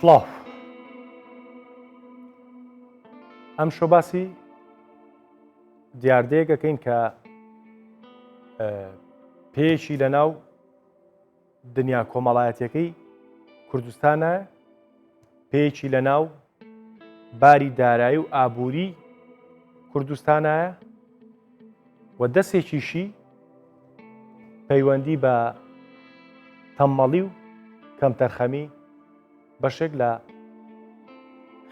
سڵاو ئەمشۆ باسی دیاردەیەک ئەکەین کە پێیەکی لە ناو دنیا کۆمەڵایەتەکەی کوردستانە پێیەکی لە ناو باری دارایی و ئابووری کوردستانایە و دەسێکیشی پەیوەندی بە تەممەڵی و کەمتەرخەمی بەشێک لە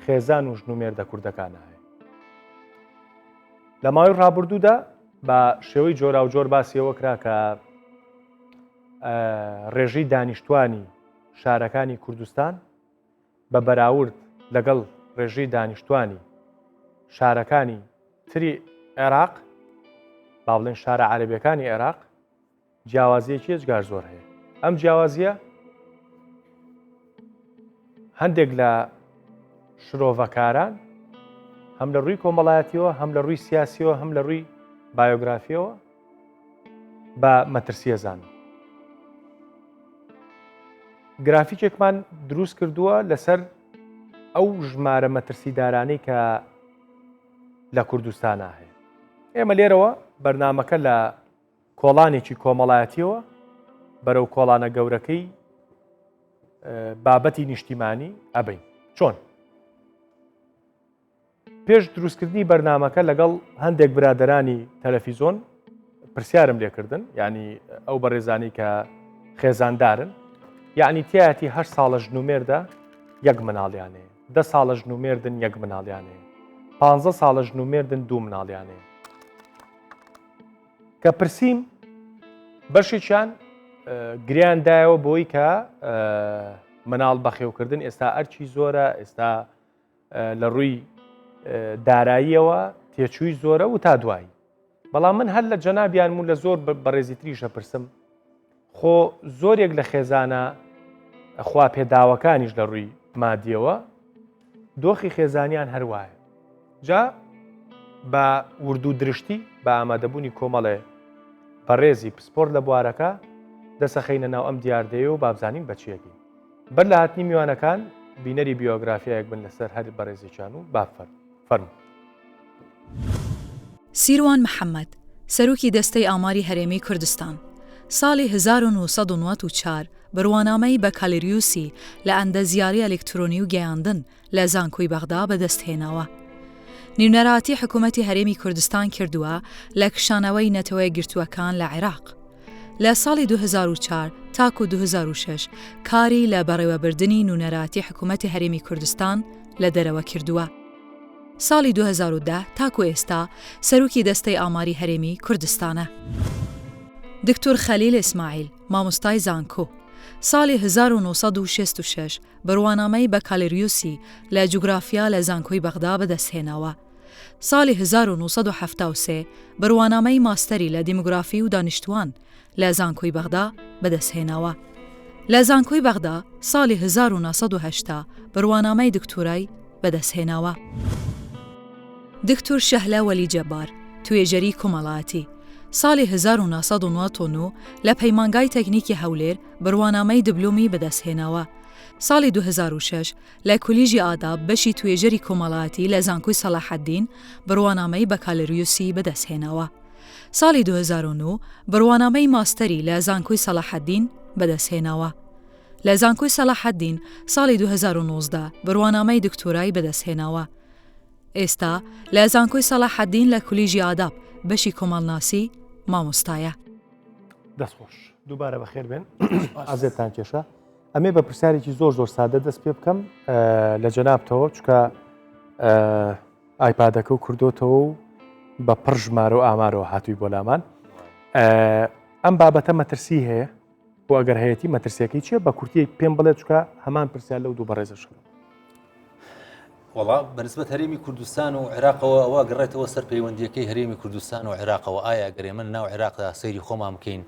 خێزان و ژن و مێردە کوردەکانە هەیە. لە ماوەی ڕابردوودا بە شێوەی جۆراوجۆر باسی ئەوە کرا کە ڕێژەی دانیشتوانی شارەکانی کوردستان بە بەراورد لەگەڵ ڕێژەی دانیشتوانی شارەکانی تری عێراق با بڵێن شارە عەرەبیەکانی عێراق جیاوازیەکی ئێجگار زۆر هەیە ئەم جیاوازیە هەندێک لە شرۆڤەکاران هەم لە ڕووی کۆمەڵایەتیەوە هەم لە ڕووی سیاسیەوە هەم لە ڕووی بایۆگرافیەوە بە مەترسیەزان گرافیکێکمان دروست کردووە لەسەر ئەو ژمارە مەترسیدارانەی کە لە کوردستانا هەیە. ئێمە لێرەوە بەرنامەکە لە کۆڵانێکی کۆمەڵایەتیەوە بەرەو کۆڵانە گەورەکەی بابەتی نیشتیمانی ئەبین. چۆن؟ پێش دروستکردنی بەرنمەکە لەگەڵ هەندێک برادرانی تەلەفیزۆن پرسیارم لێکردن ینی ئەو بەڕێزانی کە خێزاندارن یعنی تایەتی هەر ساڵە ژنومێردا یەک مناڵیانەیە دە ساڵە ژن و مێردن یەک مناڵیان هەیە پ ساڵە ژن و مێردن دوو مناڵیان هەیە کە پرسییم بەشێکیان گریان دایەوە بۆی کە مناڵ بەخێوکردن ئێستا ئەرچی زۆرە ئێستا لە ڕووی داراییەوە تێچووی زۆرە و تا دوایی بەڵام من هەر لە جەنابیانم و لە زۆر بەڕێزی تریشە پرسم خۆ زۆرێک لە خێزانە خوا پێداوەکانیش لە ڕووی مادیەوە دۆخی خێزانیان هەروایە جا بە وردو درشتی بە ئامادەبوونی کۆمەڵێ بەڕێزی پسپۆر لە بوارەکە دەسەخینە ناو ئەم دیاردەیە و بابزانین بەچیەکەی بەر لە هاتنی میوانەکان بینەری بیۆگرافیایەک بن لەسەر هەر بەڕێزێکیان و با فەرموو. سیروان محەمەد، سەرۆکی دەستەی ئاماری هەرێمی کوردستان، ساڵی 1994 بڕوانامەی بەکالریۆسی لە ئەندەزیاری ئەلکترۆنی و گەیاندن لە زانکۆی بەغدا بەدەستهێناوە. نوێنەرایەتی حکومەتی هەرێمی کوردستان کردووە لە کشانەوەی نەتەوەیەکگرتووەکان لە عێراق. لە ساڵی 2004 تاکو 2006 کاری لە بەڕێوەبردنی نوونەراتی حکومەتی هەرێمی کوردستان لە دەرەوە کردووە. ساڵی 2010 تاکو ئێستا سەرۆکی دەستەی ئاماری هەرێمی کوردستانە. دکتۆر خەلیل ئیسماعیل، مامۆستای زانکۆ، ساڵی 1966 بڕوانامەی بەکالریۆسی لە جوگرافیا لە زانکۆی بەغدا بەدەستهێناوە. ساڵی 1973 بڕوانامەی ماستەری لە دیموگرافی و دانیشتووان لە زانکۆی بەغدا بەدەستهێناوە. لە زانکۆی بەغدا ساڵی 1980 بڕوانامەی دکتۆرای بەدەستهێناوە. دکتۆر شەهلە وەلی جەبار، توێژەری کۆمەڵایەتی، ساڵی 1999 لە پەیمانگای تەکنیکی هەولێر بڕوانامەی دبلۆمی بەدەستهێناوە. ساڵی 2006 لە کولیژی ئاداب بەشی توێژەری کۆمەڵایەتی لە زانکۆی سەڵاحەدین بڕوانامەی بەکالریۆسی بەدەستهێناوە. ساڵی 2009 بڕوانامەی ماستەری لە زانکۆی سەڵاحەدین بەدەستهێناوە. لە زانکۆی سەڵاحەدین ساڵی 2019 بڕوانامەی دکتۆرای بەدەستهێناوە. ئێستا لە زانکۆی سەڵاحەدین لە کولیژی ئاداب بەشی کۆمەڵناسی مامۆستایە. دەستخۆش دووبارە بەخێر بێن ئازێتان کێشە ئەمێ بە پرسیارێکی زۆر زۆر سادە دەست پێ بکەم لە جەنابتەوە چکە ئایپادەکە و کردوتەوە و بە پڕ ژمارە و ئامارەوە هاتووی بۆ لامان ئەم بابەتە مەترسی هەیە بۆ ئەگەر هەیەی مەترسیەکەی چیە بە کورتی پێم بڵێ چکە هەمان پرسیار لەو دوو بەڕێزەشم وەڵا بەنسبەت هەرێمی کوردستان و عێراقەوە ئەوە گەڕێتەوە سەر پەیوەندیەکەی هەرێمی کوردستان و عێراقەوە ئایا گەر ئێمە ناو عێراقدا سەیری خۆمان بکەین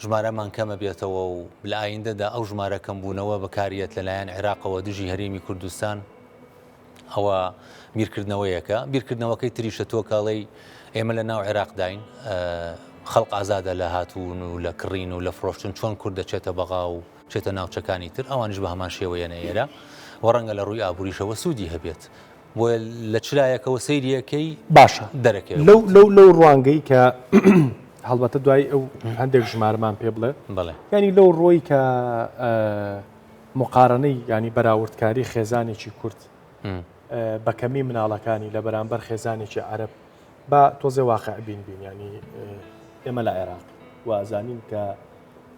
ژمارەمان کەمە بێتەوە و لە ئایندەدا ئەو ژمارە کەمبوونەوە بەکاریەت لەلایەن عێراقەوە دژی هەرێمی کوردستان ئەوە بیرکردنەوەیەکە بیرکردنەوەکەی تریشە تۆ کاڵەی ئێمە لە ناو عێراقداین. خەڵق ئازادە لە هاتوون و لە کڕین و لە فرۆشتن چۆن کورد دەچێتە بەغا و چێتە ناوچەکانی تر ئەوانیش بە هەمان شێوە یەنە ئێرە و ڕەنگە لە ڕووی ئابووریشەوە سوودی هەبێت بۆیە لە چ لایەکەوە سەیریەکەی باشە دەرەکەوێت لەو لەو لەو ڕوانگەی کە هەڵبەتە دوای ئەو هەندێک ژمارەمان پێ بڵێ بەڵێ یانی لەو ڕۆی کە مقارنەی ینی بەراوردکاری خێزانێکی کورد بە کەمی مناڵەکانی لە بەرامبەر خێزانێکی عەرەب با تۆزێ واقع بین بین ینی ئێمە لە عێراق وازانین کە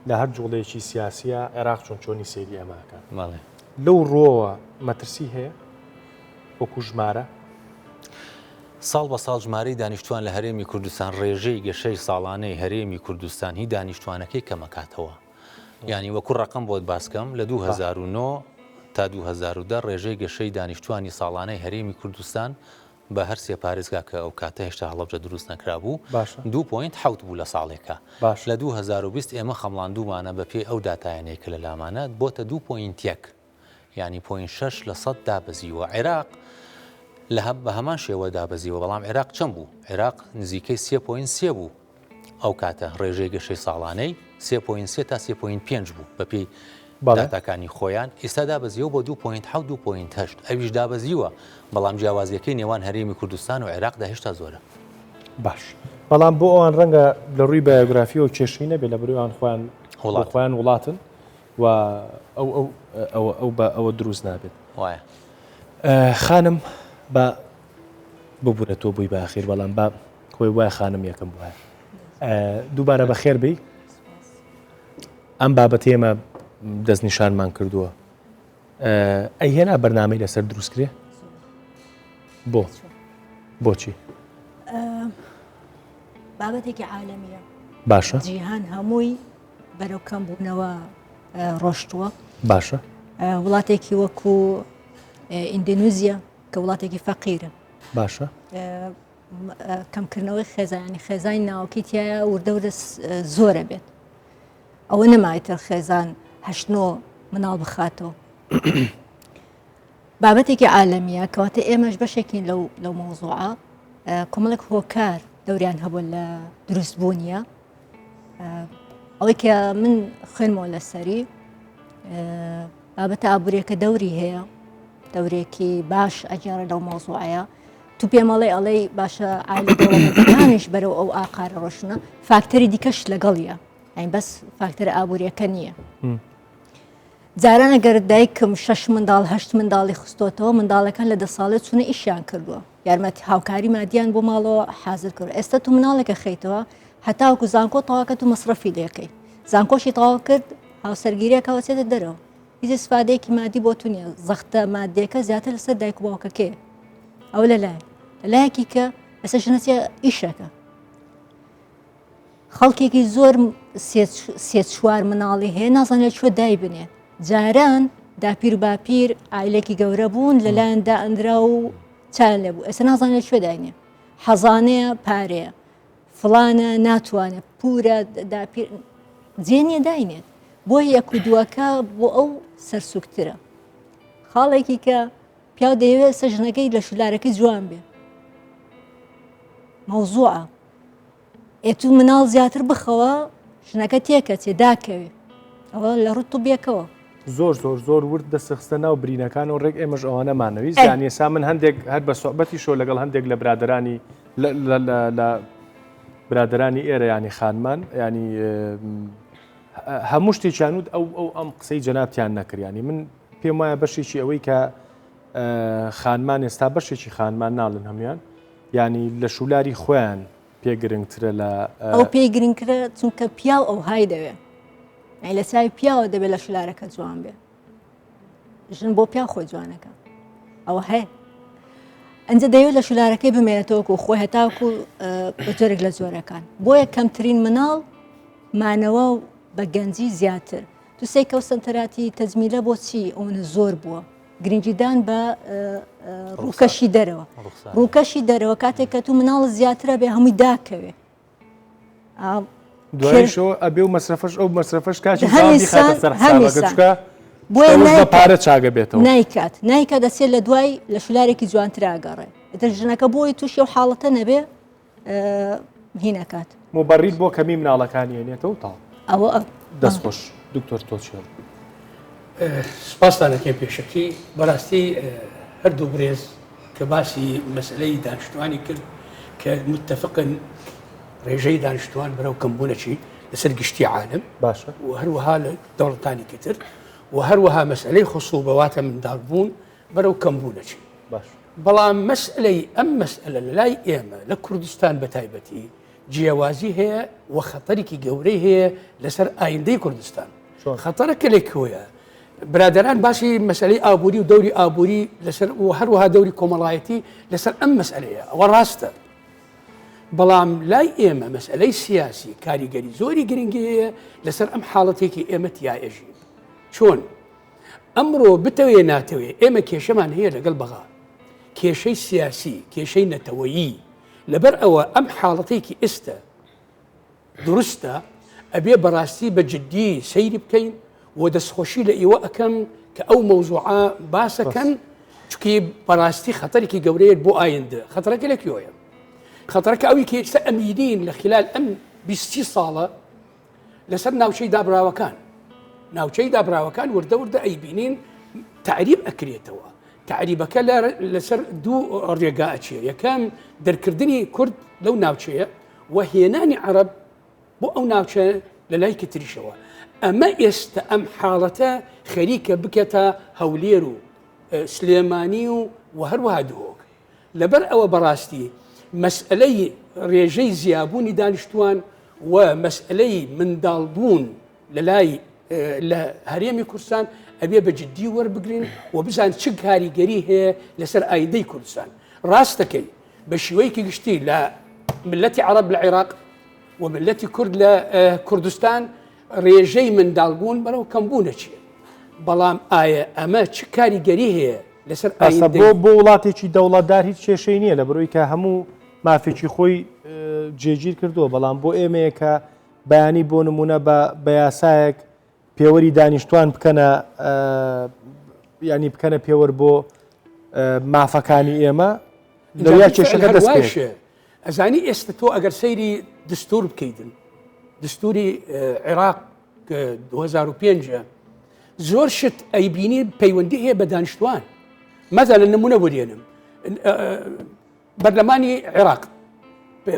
لە هەر جوڵەیەکی سیاسیە عێراق چۆن چۆنی سەیری ئەماکە لەو ڕۆوە مەترسی هەیە وەکو ژمارە؟ ساڵ بە ساڵ ژمارەی دانیشتوان لە هەرێمی کوردستان ڕێژەی گەشەی ساڵانەی هەرێمی کوردستان هی دانیشتوانەکەی کەمەکاتەوە یانی وەکو ڕەقەم بۆت باسکەم لە 2009 تا 2010 ڕێژەی گەشەی دانیشتوانی ساڵانەی هەرێمی کوردستان بە هەر سێ پارێزگا کە ئەو کاتە هێشتا هەڵەبجە دروست نەکرابوو باشە. دوو point حەوت بوو لە ساڵێکا باشە. لە 2020 ئێمە خەمڵاندوومانە بە پێی ئەو داتایانەی کە لە لامانە بۆتە دوو point یەک یانی point شەش لە سەد دابەزیوە عێراق لە بە هەمان شێوە دابەزیوە بەڵام عێراق چەند بوو عێراق نزیکەی سێ point سێ بوو ئەو کاتە ڕێژەی گەشەی ساڵانەی سێ point سێ تا سێ point پێنج بوو بەپێی داتاکانی خۆیان ئێستا دابەزیوە بۆ دوو point حەوت دوو point هەشت ئەویش دابەزیوە بەڵام جیاوازیەکەی نێوان هەرێمی کوردستان و عێراقدا هێشتا زۆرە. باش بەڵام بۆ ئەوان ڕەنگە لە ڕووی بایۆگرافیەوە کێشەی نەبێت لە بەرویان خۆیان وڵات خۆیان وڵاتن و ئەو ئەو ئەوە ئەو بە ئەوە دروست نابێت وایە خانم بە ببورە تۆ بووی بە ئاخیر بەڵام با خۆی وایە خانم یەکەم بووە دووبارە بەخێر بی ئەم بابەتی ئێمە دەستنیشانمان کردووە ئەی هێنا بەرنمەی لەسەر دروستکرێ بۆ بۆچی بابەتێکی عالەمیە باشە جیهان هەمووی بەرەو کەم بوونەوە ڕۆشتووە باشە وڵاتێکی وەکو ئیندۆنیزیا کە وڵاتێکی فەقیرە باشە کەمکردنەوەی خێزانی خێزانی ناوەکی تایە وردە وردە زۆرە بێت ئەوە نەمایتر خێزان هەشتنۆ مناڵ بخاتەوە بابەتێکی عالەمیە کەواتە ئێمەش بەشێکین لەو لەو مەوزوعە کۆمەڵێک هۆکار دەوریان هەبوو لە دروستبوونیە ئەوەی کە من خوێنمەوە لەسەری بابەتە ئابوووریەکە دەوری هەیە دەورێکی باش ئەگەڕە لەو مەوزوعەیە تو پێمەڵێ ئەڵێی باشە عایلە دەوڵەمەندەکانیش بەرەو ئەو ئاقارە ڕۆشنە فاکتەری دیکەش لەگەڵیە ئەین بەس فاکتەرە ئابوووریەکە نییە جاران ئەگەر دایکم شەش منداڵ هەشت منداڵی خستۆتەوە منداڵەکان لە دە ساڵێ چونە ئیشیان کردووە یارمەتی هاوکاری مادیان بۆ ماڵەوە حاضر کرد ئێستا تو مناڵێکە خەیتەوە هەتاوەکو زانکۆ تەواکە تو مەسرەفی لێکەی زانکۆشی تەواو کرد هاوسەرگیریەکەوە چێتە دەرەوە هیچ ئیسفادەیەکی مادی بۆ تو نییە زەختە مادیەکە زیاتر لەسەر دایک و باوکەکەیە ئەوە لەلایە لەلایەکی کە ئێستا ژنەچێ ئیشەکە خەڵکێکی زۆر سێ چوار مناڵی هەیە نازانێت کوێ دایبنێ جاران داپیر و باپیر ئایلێکی گەورە بوون لەلایەن دائەندرا و چیان لێ بوو ئێستا نازانێت کوێ داینێ حەزانەیە پارەیە فڵانە ناتوانێت پورە داپیر جێ نییە داینێت بۆ یەک و دووەکە بۆ ئەو سەرسوکترە خاڵێکی کە پیاو دەیەوێت سە ژنەکەی لە شولارەکەی جوان بێ مەوزوعە ئێ تو مناڵ زیاتر بخەوە ژنەکە تێکەچێ داکەوێ ئەوە لە ڕوو طبیەکەوە. زۆر زۆر زۆر ورد دەست خستە ناو برینەکان و ڕێک ئێمەش ئەوانەمانەویست یانی ئێستا من هەندێک هەر بە سوعبەتی شۆ لەگەڵ هەندێک لە برادەرانی لە برادەرانی ئێرە ینی خانمان ینی هەموو شتێکیان وت ئەو ئەو ئەم قسەی جەنابتیان نەکرد ینی من پێم وایە بەشێکی ئەوەی کە خانمان ئێستا بەشێکی خانمان ناڵن هەموان یانی لە شولاری خۆیان پێ گرنگترە لە. ئەو پێی گرنگترە چونکە پیاو ئەوهای دەوێ یانی لە چاوی پیاوە دەبێت لە شولارەکە جوان بێ ژن بۆ پیاو خۆی جوانەکە ئەوە هەیە ئەنجە دەیەوێت لە شولارەکەی بمێنێتەوەکو خۆی هەتاکو بە جۆرێک لە جۆرەکان بۆیە کەمترین مناڵ مانەوە بە گەنجی زیاتر تو سێکە و سنتەراتی تەجمیلە بۆچی ئەوەنە زۆر بووە گرنگیدان بە ڕووکەشی دەرەوە ڕووکەشی دەرەوە کاتێک کە تو مناڵ زیاترە بێ هەمووی داکەوێ دوایشەوە ئەبێ و مەسرەفەش ئەو مەسرەفەش کاچی سەر حسابەکە بۆیە پارە چاگە بێتەوە نایکات نایکات دەچێت لە دوای لە شولارێکی جوانتر ئاگەڕێ ئیتر ژنەکە بۆی تووشی و حاڵەتە نەبێ هینەکات. موبەڕیر بۆ کەمی مناڵەکانی هێنێتەوە تاڵ ئەوە دەست خۆش دکتۆر تۆ چێڵ. سپاستان ئەکەین پێشەکی بەڕاستی هەردوو برێز کە باسی مەسلەی دانیشتوانی کرد کە متفقن ڕێژەی دانیشتوان بەرەو کەمبوونەچی لەسەر گشتی عالم باشە و هەروەها لە دەوڵەتانی تر و هەروەها مەسئلەی خصوبە واتە منداڵبوون بەرەو کەمبوونەچی باش بەڵام مەسئلەی ئەم مەسئلە لە لای ئێمە لە کوردستان بە تایبەتی جیاوازی هەیە و خەتەرێکی گەورەی هەیە لەسەر ئایندەی کوردستان خەتەرەکە لە کوێیە برادران باسی مەسلەی ئابووری و دەوری ئابووری لەسەر و هەروەها دەوری کۆمەڵایەتی لەسەر ئەم مەسئلەیە ئەوە ڕاستە بەڵام لای ئێمە مەسئلەی سیاسی کاریگەری زۆری گرنگی هەیە لەسەر ئەم حاڵەتێکی ئێمە تیاێژین چۆن ئەمڕۆ بتەوێ ناتەوێ ئێمە کێشەمان هەیە لەگەڵ بەغا کێشەی سیاسی کێشەی نەتەوەیی لەبەر ئەوە ئەم حاڵەتێکی ئێستا دروستە ئەبێ بەڕاستی بە جددی سەیری بکەین و دەستخۆشی لە ئیوە ئەەکەم کە ئەو مەوزوعە باسەکەن چکی بەڕاستی خەتەرێکی گەورەیە بۆ ئایندە خەتەرەکە لە کوێیە خەتەرەکە ئەوی کە ئێستا ئەمیرین لە خلال ئەم 20 ساڵە لەسەر ناوچەی دابراوەکان ناوچەی دابراوەکان وردە وردە ئەیبینین تعریب ئەکرێتەوە تعریبەکە لەسەر دوو ڕێگا ئەچێ یەکەم دەرکردنی کورد لەو ناوچەیە و هێنانی عەرەب بۆ ئەو ناوچە لە لایکی تریشەوە ئەمە ئێستا ئەم حاڵەتە خەریکە بکێتە هەولێر و سلێمانی و و هەروەها دهۆک لەبەر ئەوە بەڕاستی مەسئلەی ڕێژەی زیابوونی دانیشتوان و مەسئلەی منداڵبوون لە لای لە هەرێمی کوردستان ئەبێ بە جددی وەربگرین و بزان چ کاریگەری هەیە لەسەر ئایندەی کوردستان ڕاستەکەی بە شیوەیەکی گشتی لە ملەتی عەرەب لە عێراق و ملەتی کورد لە کوردستان ڕێژەی منداڵبوون بەرەو کەمبوونە چیە بەڵام ئایا ئەمە چ کاریگەری هەیە لەسەر ئاسە بۆ بۆ وڵاتێکی دەوڵەتدار هیچ کێشەی نییە لە بەرەوەی کە هەموو مافێکی خۆی جێگیر کردووە بەڵام بۆ ئێمەیە کە بەیانی بۆ نمونە بە بە یاسایەک پێوەری دانیشتوان بکەنە ینی بکەنە پێوەر بۆ مافەکانی ئێمە لەویا کێشەکە دەست پێ ئەزانی ئێستا تۆ ئەگەر سەیری دستور بکەیتن دستوری عێراق 2005 زۆر شت ئەیبینی پەیوەندی هەیە بە دانیشتوان مەزە لە نمونە بۆ دێنم بەرلەمانی عێراق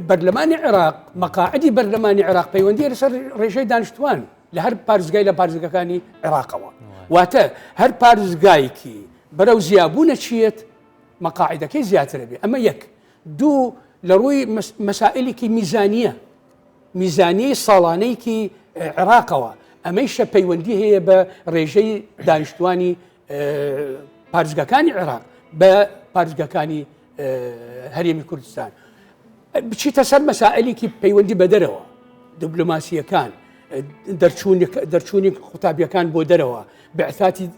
بەرلەمانی عێراق مەقاعدی بەرلەمانی عێراق پەیوەندی لەسەر ڕێژەی دانیشتوان لە هەر پارێزگای لە پارێزگەکانی عێراقەوە واتە هەر پارێزگایکی بەرەو زیابوونە چیت مەقاعدەکەی زیاترە بێ ئەمە یەک دوو لە ڕووی مەسائلێکی میزانیە میزانیەی ساڵانەیەکی عێراقەوە ئەمەیشە پەیوەندی هەیە بە ڕێژەی دانیشتوانی پارێزگاکانی عێراق بە پارێزگاکانی هەرێمی کوردستان بچیتە سەر مەسائلێکی پەیوەندی بە دەرەوە دیبلۆماسیەکان دەرچوونی قوتابیەکان بۆ دەرەوە بعثاتی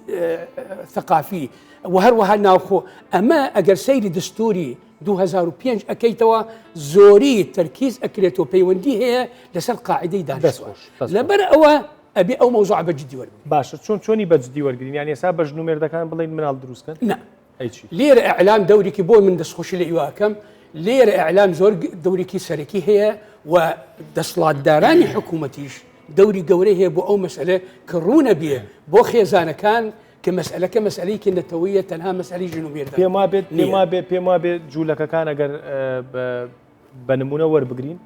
ثقافی و هەروەها ناوخۆ ئەمە ئەگەر سەیری دەستوری 2005 ئەەکەیتەوە زۆری تەرکیز ئەکرێت و پەیوەندی هەیە لەسەر قاعدەی دانیشتوان لەبەر ئەوە ئەبێ ئەو مەوزوعە بە جدی وەربگرین. باشە چۆن چۆنی بە جدی وەرگرین یانی ئێستا بە ژن و مێردەکان بڵێین مناڵ دروست کەن؟ نا ئەی چی؟ لێرە ئیعلام دەورێکی بۆ من دەستخۆشی لە ئیوە ئەکەم لێرە ئیعلام زۆر دەورێکی سەرەکی هەیە و دەسڵاتدارانی حکوومەتیش دەوری گەورەی هەیە بۆ ئەو مەسئلە کە ڕوونە بێ بۆ خێزانەکان کە مەسئلەکە مەسئلەیەکی نەتەوەیە تەنها مەسئلەی ژن و مێردان پێم وابێت پێم نییە. وابێ پێم وابێ جوولەکەکان ئەگەر بە نمونە وەربگرین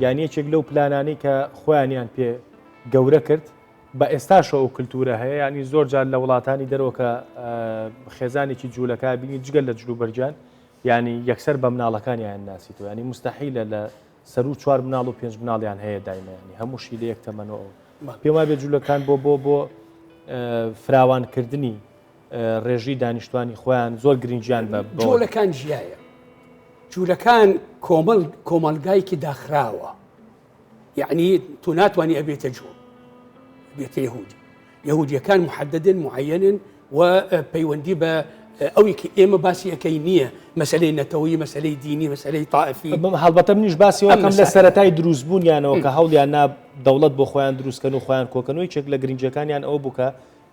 یان یەکێک لەو پلانانەی کە خۆیانیان پێ گەورە کرد بە ئێستاشەوە ئەو کللتورە هەیە ینی زۆر جار لە وڵاتانی دەرەوە کە خێزانێکی جوولەکە بینی جگەل لە جلوبەرگیان ینی یەکسەر بە مناڵەکانیان ناسیتەوە ینی مستحیلە لە سەرو چوار مناڵ و پێنج مناڵیان هەیە دایمەیانی هەمووشی لە یەک تەمەنەوە پێم وابێ جوولەکان بۆ بۆ بۆ فراوانکردنی ڕێژی دانیشتوانی خۆیان زۆر گرنگیان بە جوولەکان جیایە جوولەکان کۆمەڵ کۆمەڵگایکی داخراوە یعنی تۆ ناتوانانی ئەبێتە جوو بێتە یهودی یهودیەکان محددن معینن و پەیوەندی بە ئەوی کە ئێمە باسی ئەەکەی نییە مەسلەی نەتەوەی مەسلەی دینی مەسلەی تاعفی هەڵبەتە منیش باسی وەکەم لە سەتای دروستبوونیانەوە کە هەوڵیان نا دەوڵەت بۆ خۆیان دروستکەن و خۆیان کۆکەنەوەی چێک لە گرنگەکانیان ئەو بووکە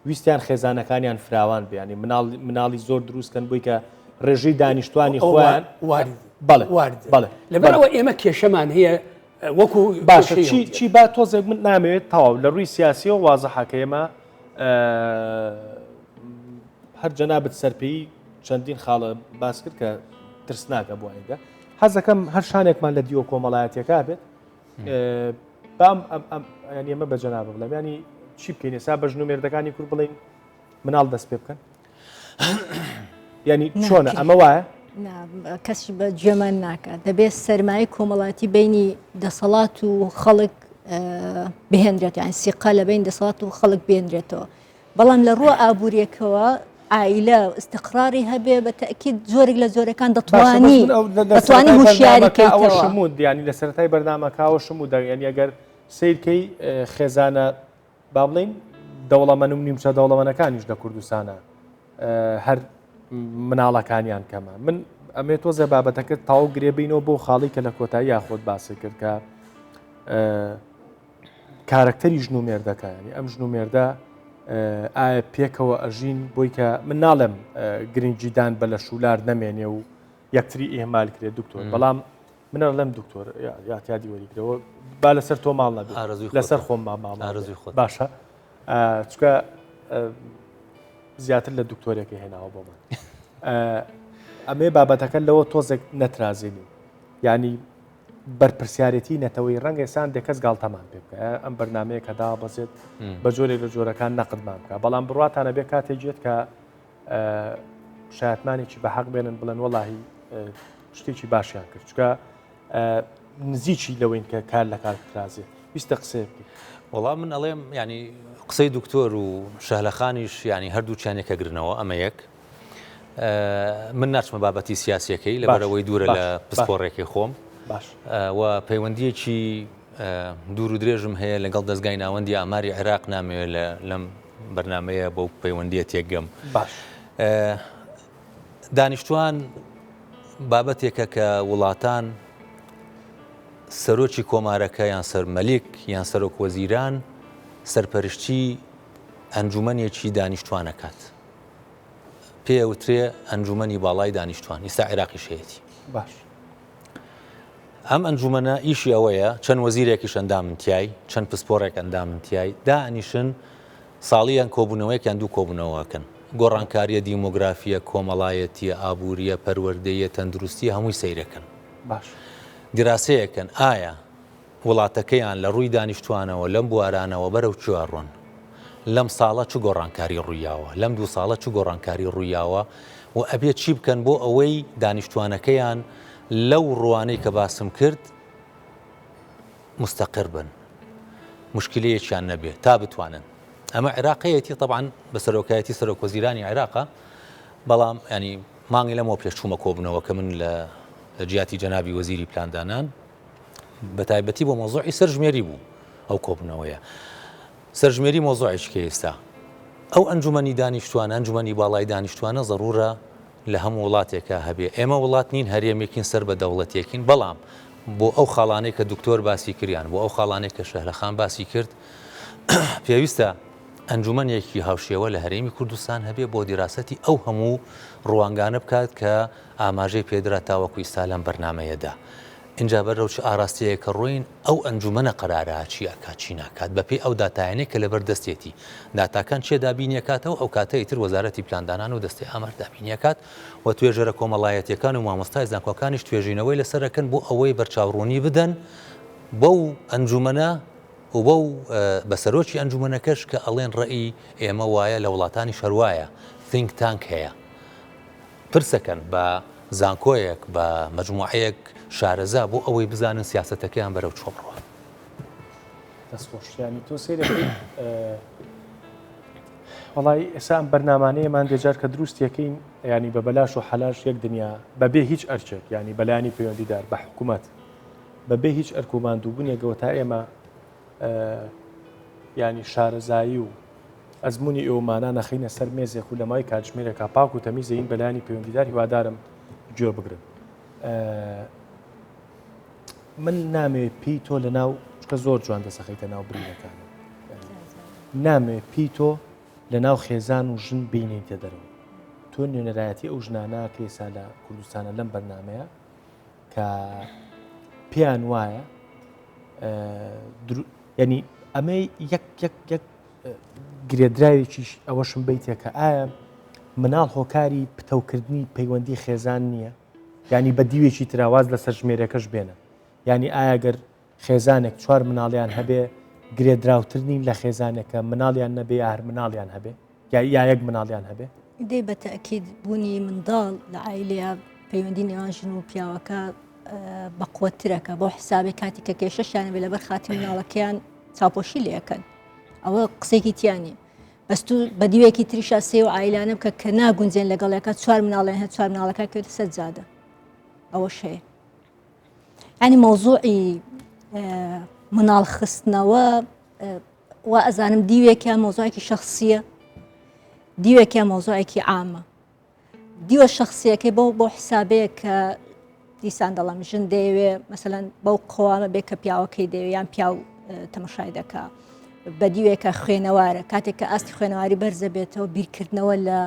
ویستیان خێزانەکانیان فراوان بێ یانی مناڵ مناڵی زۆر دروست کەن بۆی کە ڕێژەی دانیشتوانی خۆیان بەڵێ بەڵێ لەبەرەوە ئێمە کێشەمان هەیە. وەکو باشە چی چی با تۆزێک من نامەوێت تەواو لە ڕووی سیاسیەوە وازحە کە ئێمە هەر جەنابت سەرپێی چەندین خاڵە باس کرد کە ترسناکە بۆ ئایندە حەزەکەم هەر شانێکمان لە دیوە کۆمەڵایەتیەکە بێت بام ئەم ئێمە بە جەنابە بڵێم ینی چی بکەین ئێستا بە ژن و مێردەکانی کورد بڵین مناڵ دەست پێ بکەن ینی چۆنە ئەمە وایە کەس بە گوێمان ناکات دەبێت سەرمایە کۆمەڵاتی بینی دەسەڵات و خەڵک بهێنرێت یان سیقا لە بین دەسەڵات و خەڵک بێنرێتەوە بەڵام لە ڕووە ئابووریەکەوە عائیلە استقراری هەبێ بە تەئکید جۆرێک لە جۆرەکان دەتوانی دەتوانی هوشیاری کەیتەوە شمود ینی لە سەرەتای بەرنامەکەەوە شمود ینی ئەگەر سیرکەی خێزانە با بڵین دەوڵەمەن و نیمچە دەوڵەمەنەکانیش لە کوردستانە هەر مناڵەکانیان کەمە من ئەمێ تۆزێ بابەتەکە تاو گرێبینەوە بۆ خاڵی کە لە کۆتایی یاخۆت باسی کرد کە کارەکتەری ژن و مێردەکە ینی ئەم ژن و مێردە ئایا پێکەوە ئەژین بۆی کە من ناڵێم گرنگیدان بە لە شولار نەمێنێ و یەکتری ئێمال کرێت دکتۆر بەڵام منە لەم دکتۆر یاتیادی وەریگرەوە با لەسەر تۆ ماڵ نەبێت لەسەر خۆم ماماڵ باشە چکە زیاتر لە دکتۆرێکە هێناوە بۆمان ئەمێ بابەتەکە لەوە تۆزێک نەترازێنی ینی بەرپرسیارێتی نەتەوەی ڕەنگە ئێستا هەندێک کەس گاڵتەمان پێ بکە ئەم بەرنمەیە کە دابەزێت بە جۆرێک لە جۆرەکان نەقدمان بکە بەڵام بڕاتانە بێ کاتێک جێت کە شایەتمانێکی بە حەق بێنن بڵێن وەڵاهی شتێکی باشیان کرد چکە نزیکی لەوەین کە کار لە کار ترازێ ویستە قسەیە بکەیت. وەڵا من ئەڵێم ینی قسەی دکتۆر و شەهلەخانیش ینی هەردووچیان یەکەگرنەوە ئەمە یەک من ناچمە بابەتی سیاسیەکەی لەبەرئەوەی دوورە لە پسپۆڕێکی خۆم و پەیوەندیەکی دوور و درێژم هەیە لەگەڵ دەستگای ناوەندی ئاماری عێراق نامەوێت لەم بەرنمەیە بەو پەیوەندیە تێکگەم باش دانیشتوان بابەتێکە کە وڵاتان سەرۆکی کۆمارەکە یان سەر مەلیک یان سەرۆک وەزیران سەرپەرشتی ئەنجومەنێکی دانیشتوانەکات پێی ئەوترێ ئەنجومەنی باڵای دانیشتوان ئیستا عێراقیش هەیەتی باش ئەم ئەنجومەنە ئیشی ئەوەیە چەند وەزیرێکیش ئەندامن تیای چەند پسپۆڕێک ئەندامن تیای دانیشن ساڵیان کۆبوونەوەیەکیان دوو کۆبوونەوەکەن گۆڕانکاریە دیمۆگرافیە کۆمەڵایەتیە ئابووریە پەروەردەیە تەندروستیە هەمووی سەیرەکەن باش دیراسەیەکەن ئایا وڵاتەکەیان لە ڕووی دانیشتوانەوە لەم بوارانەوە بەرەو کوێ ئەڕۆن؟ لەم ساڵە چ گۆڕانکاری ڕوویاوە؟ لەم دوو ساڵە چ گۆڕانکاری ڕوویاوە و ئەبێ چی بکەن بۆ ئەوەی دانیشتوانەکەیان لەو ڕوانەی کە باسم کرد مستەقر بن مشکلەیەکیان نەبێ تا بتوانن ئەمە عێراقەیەتی طبعا بە سەرۆکایەتی سەرۆک وەزیرانی عێراقە بەڵام ینی مانگی لەمەوە پێش چوومە کۆبوونەوە کە من لە جیاتی جەنابی وەزیری پلاندانان بەتایبەتی بۆ مەوزوعی سەرژمێری بوو ئەو کۆبوونەوەیە. سەرژمێری مەوزوعێکی کە ئێستا ئەو ئەنجومەنی دانیشتوانە، ئەنجومەنی باڵای دانیشتوانە زەڕوورە لە هەموو وڵاتێکا هەبێ. ئێمە وڵات نین هەرێمێکین سەر بە دەوڵەتێکین، بەڵام بۆ ئەو خاڵانەی کە دکتۆر باسی کریان، بۆ ئەو خاڵانەی کە شەهلە خان باسی کرد، پێویستە ئەنجومەنێکی هاوشێوە لە هەرێمی کوردستان هەبێ بۆ دیراسەتی ئەو هەموو ڕوانگانە بکات کە ئاماژەی پێدرا تاوەکو ئیستا لەم بەرنامەیەدا. ئینجا بەرەو چ ئاراستەیەک ئەڕۆین ئەو ئەنجومەنە قەرارە چی ئەکات چی ناکات بەپێی ئەو داتایانەی کە لەبەر دەستێتی داتاکان کێ دابینی ئەکاتەوە ئەو کاتە ئیتر وەزارەتی پلاندانان و دەستەی ئامار دابینی ئەکات و توێژەرە کۆمەڵایەتیەکان و مامۆستای زانکۆکانیش توێژینەوەی لەسەر ئەکەن بۆ ئەوەی بەرچاوڕوونی بدەن بەو ئەنجومەنە و بەو بە سەرۆکی ئەنجومەنەکەش کە ئەڵێن ڕەئی ئێمە وایە لە وڵاتانیش هەروایە think tank هەیە پرسەکەن بە زانکۆیەک، بە مەجموعەیەک شارەزا بۆ ئەوەی بزانن سیاسەتەکەیان بەرەو کوێ بڕوا. دەست خۆش یانی تۆ سەیرەکەی وەڵای ئێستا ئەم بەرنامانەیەمان دێجار کە دروستیەکەین ینی بە بەلاش و حەلاش یەک دنیا بەبێ هیچ ئەرچێک ینی بەلانی پەیوەندیدار بە حکوومەت بەبێ هیچ ئەرک و ماندووبوونێکەوە تا ئێمە ینی شارەزایی و ئەزموونی ئێوەمانە نەخەینە سەر مێزێک و لە ماوەی کاتژمێرێکا پاک و تەمیز دەین بە لایەنی پەیوەندیدار هیوادارم گوێ بگرن. من نامەوێت پێی تۆ لە ناو چکە زۆر جوان دەسەخەیتە ناو برینەکان نامەوێت پێی تۆ لە ناو خێزان و ژن بینیتە دەرەوە تۆ نوێنەرایەتی ئەو ژنانە کێسا لە کوردستانە لەم بەرنمەیە کە پێیان وایە. ینی ئەمەی یەک یەک یەک گرێدراوێکیش ئەوەشم بیتێ کە ئایا مناڵ هۆکاری پتەوکردنی پەیوەندی خێزان نییە ینی بە دیوێکی تراواز لە سەرژمێرەکەش بێنە ینی ئایا گەر خێزانێک چوار مناڵیان هەبێ گرێدراوتر نین لە خێزانێک کە مناڵیان نەبێ یا هەر مناڵیان هەبێ یا یا یەک مناڵیان هەبێ؟ دەی بە تەئکید بوونی منداڵ لە عایلەیە پەیوەندی نێوان ژن و پیاوەکە بەقوەترەکە بۆ حسابێ کاتی کە کێشەشیان بێ لەبەر خاتی مناڵەکەیان چاپۆشی لەکەن ئەوە قسێکی تیانی بەس تو بە دیوێکی تریشا سێ و عیلانە بکە کە ناگونجێن لەگەڵەکە چوار مناڵیان هەیە چوار مناڵەکە کەوتە سەر جادە ئەوە شەیە ینی مەوزوعی مناڵ خستنەوە وا ئەزانم دیوێکیان مەوزوعێکی شخصیە دیوێکیان مەوزوعێکی عامە دیوە شخصیەکەی بۆ بۆ حسابەیە کە دیسان دەڵم ژن دەیەوێ مەسەەن بەو قوامە بێ کە پیاوەکەی دەوێ یان پیاو تەمەشای دەکا بە دیوێکە خوێنەوارە کاتێک کە ئاستی خوێنەواری بەرزە بێتەوە بیرکردنەوە لە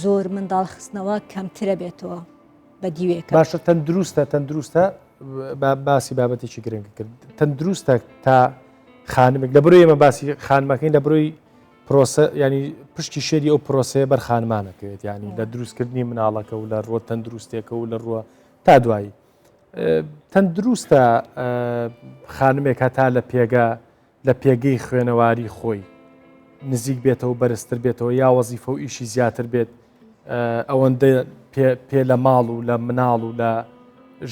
زۆر منداڵ خستنەوە کەمترە بێتەوە بە دیوێکە. باشە تەندروستە تەندروستە باسی بابەتێکی گرنگ کرد تەندروستە تا خانمێک لە بروی ئێمە باسی خانمەکەین لە بروی پرۆسە ینی پشتی شێری ئەو پرۆسەیە بەر خانمانەکەوێت ینی لە دروستکردنی مناڵەکە و لە ڕوە تەندروستێکە و لە ڕوە تا دوایی تەندروستە خانمێک هەتا لە پێگە لە پێگەی خوێنەواری خۆی نزیک بێتەوە بەرزتر بێتەوە یا وەزیفە و ئیشی زیاتر بێت ئەوەندە پێ لە ماڵ و لە مناڵ و لە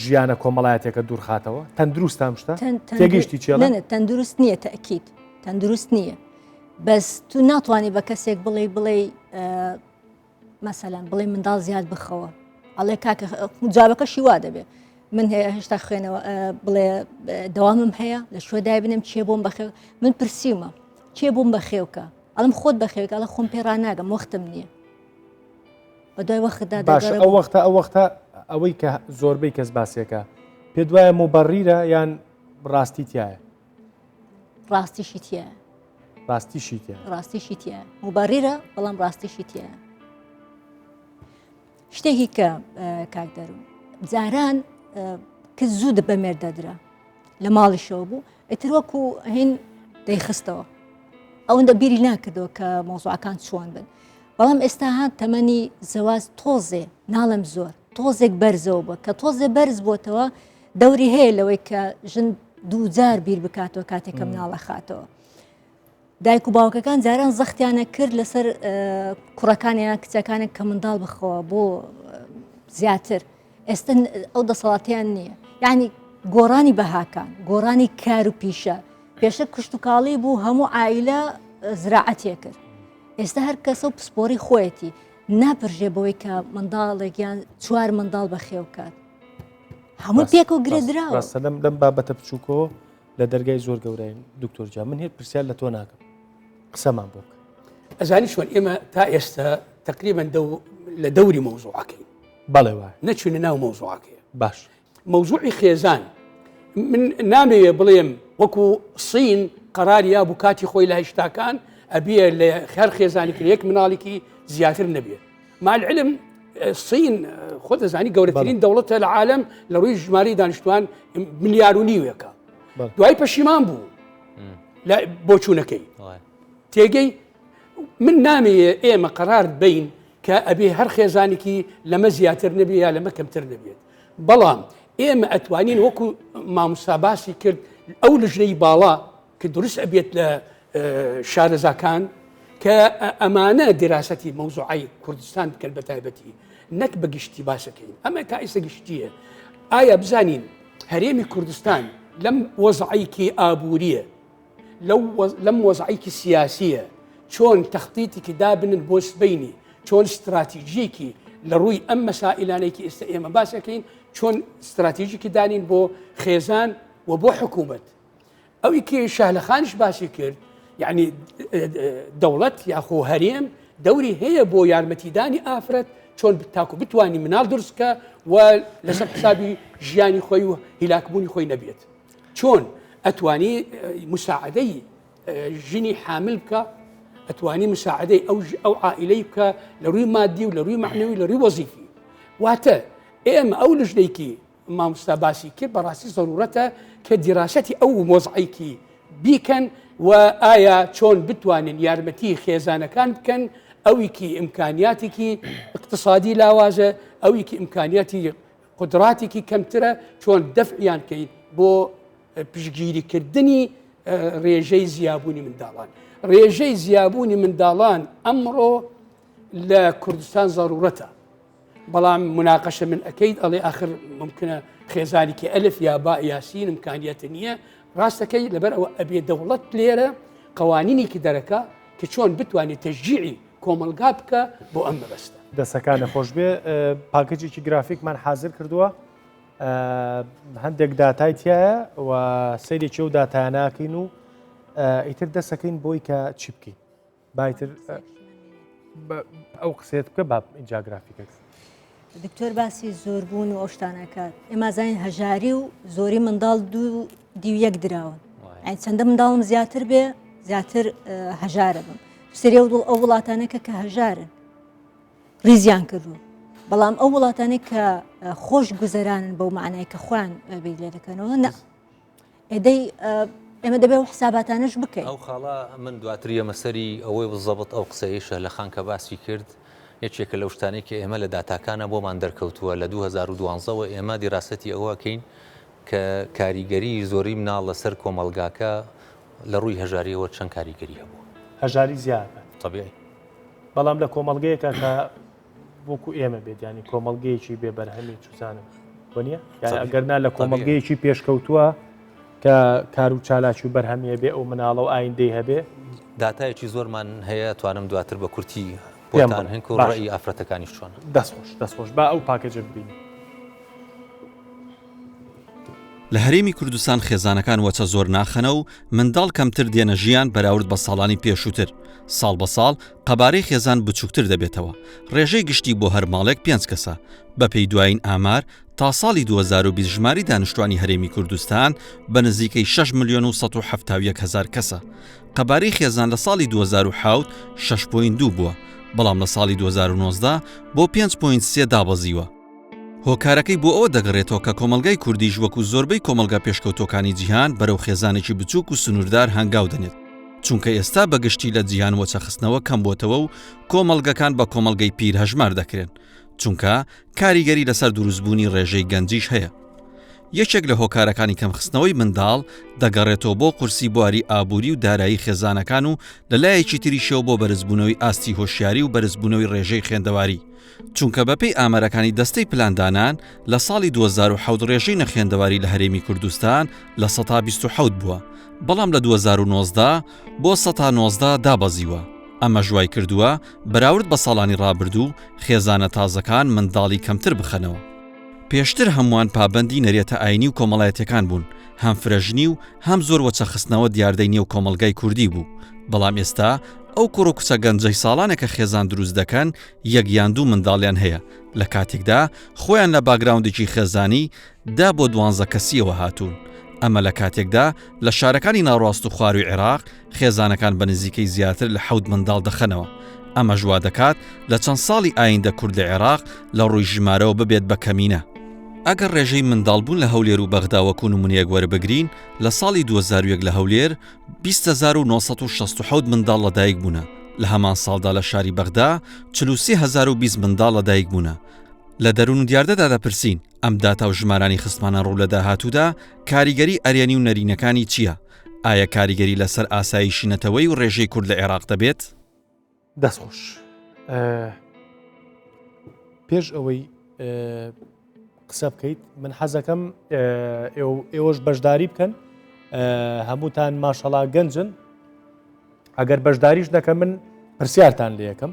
ژیانە کۆمەڵایەتەکە دوورخاتەوە تەندروست ئەم شتە تێگەیشتی چێ تەندروست نییە تەکیت تەندروست نییە بەس تو ناتوانانی بە کەسێک بڵێ بڵێ مەسەلەن بڵێ منداڵ زیاد بخەوە ئەڵێ کاکە جوابەکەشی وا دەبێ من هەیە هێشتا خوێنەوە بڵێ دەوامم هەیە لە شوێ دای بنم چێ بۆم بەخێو من پرسیومە چێ بووم بەخێوکە ئەڵم خۆت بەخێوکە ئەڵە خۆم پێ ڕناگەم وەختم نییە بە دوای وەختدا باش ئەو وەختە ئەو وەختە ئەوەی کە زۆربەی کەس باسێکە پێ دوایە مبەڕیرە یان ڕاستی تایە ڕاستیشی تایە ڕاستیشی تایە ڕاستیشی تایە مبەڕیرە بەڵام ڕاستیشی تایە شتێکی کە کاک دەروون جاران کە زوو بە مێرد دەدرا لە ماڵیشەوە بوو ئیتر وەکو هین دەیخستەوە ئەوەندە بیری ناکردەوە کە مۆزوعەکان چۆن بن بەڵام ئێستا هات تەمەنی زەواز تۆزێ ناڵم زۆر تۆزێک بەرزەوە بووە کە تۆزێ بەرز بۆتەوە دەوری هەیە لەوەی کە ژن دووجار بیر بکاتەوە کاتێک کە مناڵە خاتەوە دایک و باوکەکان جاران زەختیانە کرد لەسەر کوڕەکانیان کچەکانێک کە منداڵ بخەوە بۆ زیاتر ئێستا ئەو دەسەڵاتیان نییە یعنی گۆڕانی بەهاکان گۆڕانی کار و پیشە پێشتر کشتتوکاڵی بوو هەموو ئایلە زراعەتێ کرد ئێستا هەر کەسە و پسپۆری خۆیەتی ناپرژێ بەوەی کە منداڵێک یان چوار منداڵ بەخێو کات هەموو پێک و گرێدراوە ڕاستە لەم لەم بابەتە بچووکەوە لە دەرگای زۆر گەورەین دکتۆر جا من هێت پرسیار لە تۆ ناکەم قسەمان بۆ بکە ئەزانی چۆن ئێمە تا ئێستا تقریبا دەو لە دەوری مەوزوعەکەین بەڵێ وایە نەچوینە ناو مەوزوعەکەی باش مەوزوعی خێزان من نامەوێ بڵێم وەکو سین قەرار یا بوو کاتی خۆی لە هەشتاکان ئەبیە لە هەر خێزانێکی یەک مناڵێکی زیاتر نەبێت مع العلم سین خۆ دەزانی گەورەترین دەوڵەتە لە عالم لە ڕووی ژمارەی دانیشتوان ملیار و نیوێکە دوای پەشیمان بوو لە بۆچوونەکەی تێگەی من نامەوێ ئێمە قەرار بین کە ئەبێ هەر خێزانێکی لەمە زیاتر نەبێ یا لەمە کەمتر نەبێت بەڵام ئێمە ئەتوانین وەکو مامۆستا باسی کرد ئەو لژنەی باڵا کە دروست ئەبێت لە شارەزاکان کە ئەمانە دیراسەتی مەوزوعی کوردستان بکەن بە تایبەتی نەک بە گشتی باسەکەین ئەمە تا ئیسە گشتیە ئایا بزانین هەرێمی کوردستان لەم وەزعیکی ئابووریە لەم وەزعێکی سیاسیە چۆن تەختیتێکی دابنن بۆ سبەینی چۆن استراتیژیەکی لە ڕووی ئەم مەسائلانێکی ئێستا ئێمە باسەکەین چۆن استراتیژیکی دانین بۆ خێزان و بۆ حکوومەت ئەوی کێ شەهلەخانیش باسی کرد یعنی دەوڵەت یاخۆ هەرێم دەوری هەیە بۆ یارمەتیدانی ئافرەت چۆن تاکو بتانی مناڵ دروستکە و لەسەر حسابی ژیانی خۆی و هیلاکبوونی خۆی نەبێت چۆن ئەتوانی مساعدەی ژنی حامل بکە ئەتوانی مساعدەی ئەو ئەو عائلەی بکە لە ڕووی مادی و لە ڕووی معنەوی لە ڕووی وەزیفی واتە ئێمە ئەو لژنێکی مامۆستا باسی کرد بەڕاستی زەرورەتە کە دیراسەتی ئەو وەزعێکی بیکەن و ئایا چۆن بتوانن یارمەتی خێزانەکان بکەن ئەویکی ئیمکانیاتێکی اقتصادی لاوازە ئەویکی ئیمکانیاتی قدراتێکی کەمترە چۆن دەفعیان کەین بۆ پشگیریکردنی ڕێژەی زیابوونی منداڵان ڕێژەی زیابوونی منداڵان ئەمڕۆ لە کوردستان زەرورەتە بەڵام مناقەشە من ئەکەیت ئەڵێ ئاخر ممکنە خێزانێکی ئەلف یا با یاسین امکانیەتە نییە ڕاستەکەی لەبەر ئەوە ئەبێ دەوڵەت لێرە قوانینێکی دەرەکە کە چۆن بتوانێت تەشجیعی کۆمەلگا بکە بۆ ئەم مەبەستە. دەسەکانە خۆشبێ پاکێجێکی گرافیکمان حازر کردووە هەندێک داتای تایە و سەیرێکی ئەو داتایاناکەین و ئیتر دەسەکەین بۆی کە چی بکەین بایتر ئەو قسەیەت بکە با ئینجا گرافیکەکە. دکتۆر باسی زۆربوون و ئەو شتانەکات ئێمە زانین هەژاری و زۆری منداڵ دوو دیو یەک دراون ئەین چەندە منداڵم زیاتر بێ زیاتر هەژارە بم سری و دڵ ئەو وڵاتانەکە کە هەژارن ریزیان کردووە بەڵام ئەو وڵاتانێک کە خۆش گوزەرانن بەو معنای کە خۆیان بیر لێ دەکەنەوە نە ئێدەی ئێمە دەبێ ئەو حساباتانەش بکەین. ئەو خاڵە من دواتر یەمە سەری ئەوەی بزەبت ئەو قسەیەی شەهلە خان کە باسی کرد یەکێکە لەو شتانەی کە ئێمە لە داتاکانا بۆمان دەرکەوتووە لە 2012 وە ئێمە دیراسەتی ئەوە ئەکەین کە کاریگەری زۆری مناڵ لەسەر کۆمەڵگاکە لە ڕووی هەژاریەوە چەند کاریگەری هەبووە. هەژاری زیاد ئەکات. تەبیعی. بەڵام لە کۆمەڵگەیەکا کە وەکو ئێمە بێت ینی کۆمەڵگەیەکی بێ بەرهەمی چزانم وەنیە ئەگەر نا لە کۆمەڵگەیەکی پێشکەوتووە کە کار و چالاکی و بەرهەمیە بێ ئەو مناڵە و ئایندەی هەبێ داتایەکی زۆرمان هەیە توانم دواتر بە کورتی بۆتان هەن و ڕێی ئافرەتەکانیش چۆنە دەستخۆش دەستخۆش با ئەو پاکەجە ببینی. لە هەرێمی کوردستان خێزانەکان وەچە زۆر ناخەنە و منداڵ کەمتر دێنە ژیان بەراورد بە ساڵانی پێشووتر، ساڵ بە ساڵ قەبارەی خێزان بچووکتر دەبێتەوە، ڕێژەی گشتی بۆ هەر ماڵێک پێنج کەسە، بەپێی دوایین ئامار تا ساڵی 2020 ژمارەی دانیشتوانی هەرێمی کوردستان بە نزیکەی 6 ملیۆن و 171 هەزار کەسە. قەبارەی خێزان لە ساڵی 2007 6.2 بووە، بەڵام لە ساڵی 2019 بۆ 5.3 دابەزیوە. هۆکارەکەی بۆ ئەوە دەگەڕێتەوە کە کۆمەڵگای کوردیش وەکو زۆربەی کۆمەڵگا پێشکەوتووەکانی جیهان بەرەو خێزانێکی بچووک و سنووردار هەنگاو دەنێت، چونکە ئێستا بە گشتی لە جیهان وەچەخستنەوە کەم بۆتەوە و کۆمەڵگەکان بە کۆمەڵگەی پیر هەژمار دەکرێن، چونکە کاریگەری لەسەر دروستبوونی ڕێژەی گەنجیش هەیە. یەکێک لە هۆکارەکانی کەمخستنەوەی منداڵ دەگەڕێتەوە بۆ قورسی بواری ئابووری و دارایی خێزانەکان و لە لایەکی تریشەوە بۆ بەرزبوونەوەی ئاستی هۆشیاری و بەرزبوونەوەی ڕێژەی خوێندەواری، چونکە بەپێی ئامارەکانی دەستەی پلاندانان لە ساڵی 2007 ڕێژەی نەخوێندەواری لە هەرێمی کوردستان لە سەتا 27 بووە، بەڵام لە 2019 بۆ سەتا 19 دابەزیوە، ئەمەش وای کردووە بەراورد بە ساڵانی ڕابردوو خێزانە تازەکان منداڵی کەمتر بخەنەوە. پێشتر هەمووان پابەندی نەرێتە ئاینی و کۆمەڵایەتیەکان بوون، هەم فرەژنی و هەم زۆر وەچەخستنەوە دیاردەی نێو کۆمەڵگای کوردی بوو، بەڵام ئێستا ئەو کوڕ و کچە گەنجەی ساڵانێکە خێزان دروست دەکەن یەک یان دوو منداڵیان هەیە، لە کاتێکدا خۆیان لە باکگراوندێکی خێزانی دە بۆ دوانزە کەسییەوە هاتوون، ئەمە لە کاتێکدا لە شارەکانی ناوڕاست و خوارووی عێراق خێزانەکان بە نزیکەی زیاتر لە حەوت منداڵ دەخەنەوە، ئەمەش وا دەکات لە چەند ساڵی ئایندە کورد لە عێراق لە ڕووی ژمارەوە ببێت بە کەمینە. ئەگەر ڕێژەی منداڵبوون لە هەولێر و بەغدا وەکو نمونەیەک وەربگرین، لە ساڵی 2001 لە هەولێر 20,967 منداڵ لەدایک بوونە، لە هەمان ساڵدا لە شاری بەغدا 43,020 منداڵ لەدایک بوونە. لە دەروون و دیاردەدا دەپرسین، ئەم داتا و ژمارانەی خستمانە ڕوو لە داهاتوودا کاریگەری ئەرێنی و نەرینەکانی چییە؟ ئایا کاریگەری لەسەر ئاسایشی نەتەوەیی و ڕێژەی کورد لە عێراق دەبێت؟ دەست خۆش. پێش ئەوەی قسە بکەیت من حەزەکەم ئێوەش بەشداری بکەن هەمووتان ماشەڵا گەنجن ئەگەر بەشداریش نەکە من پرسیارتان لەکەم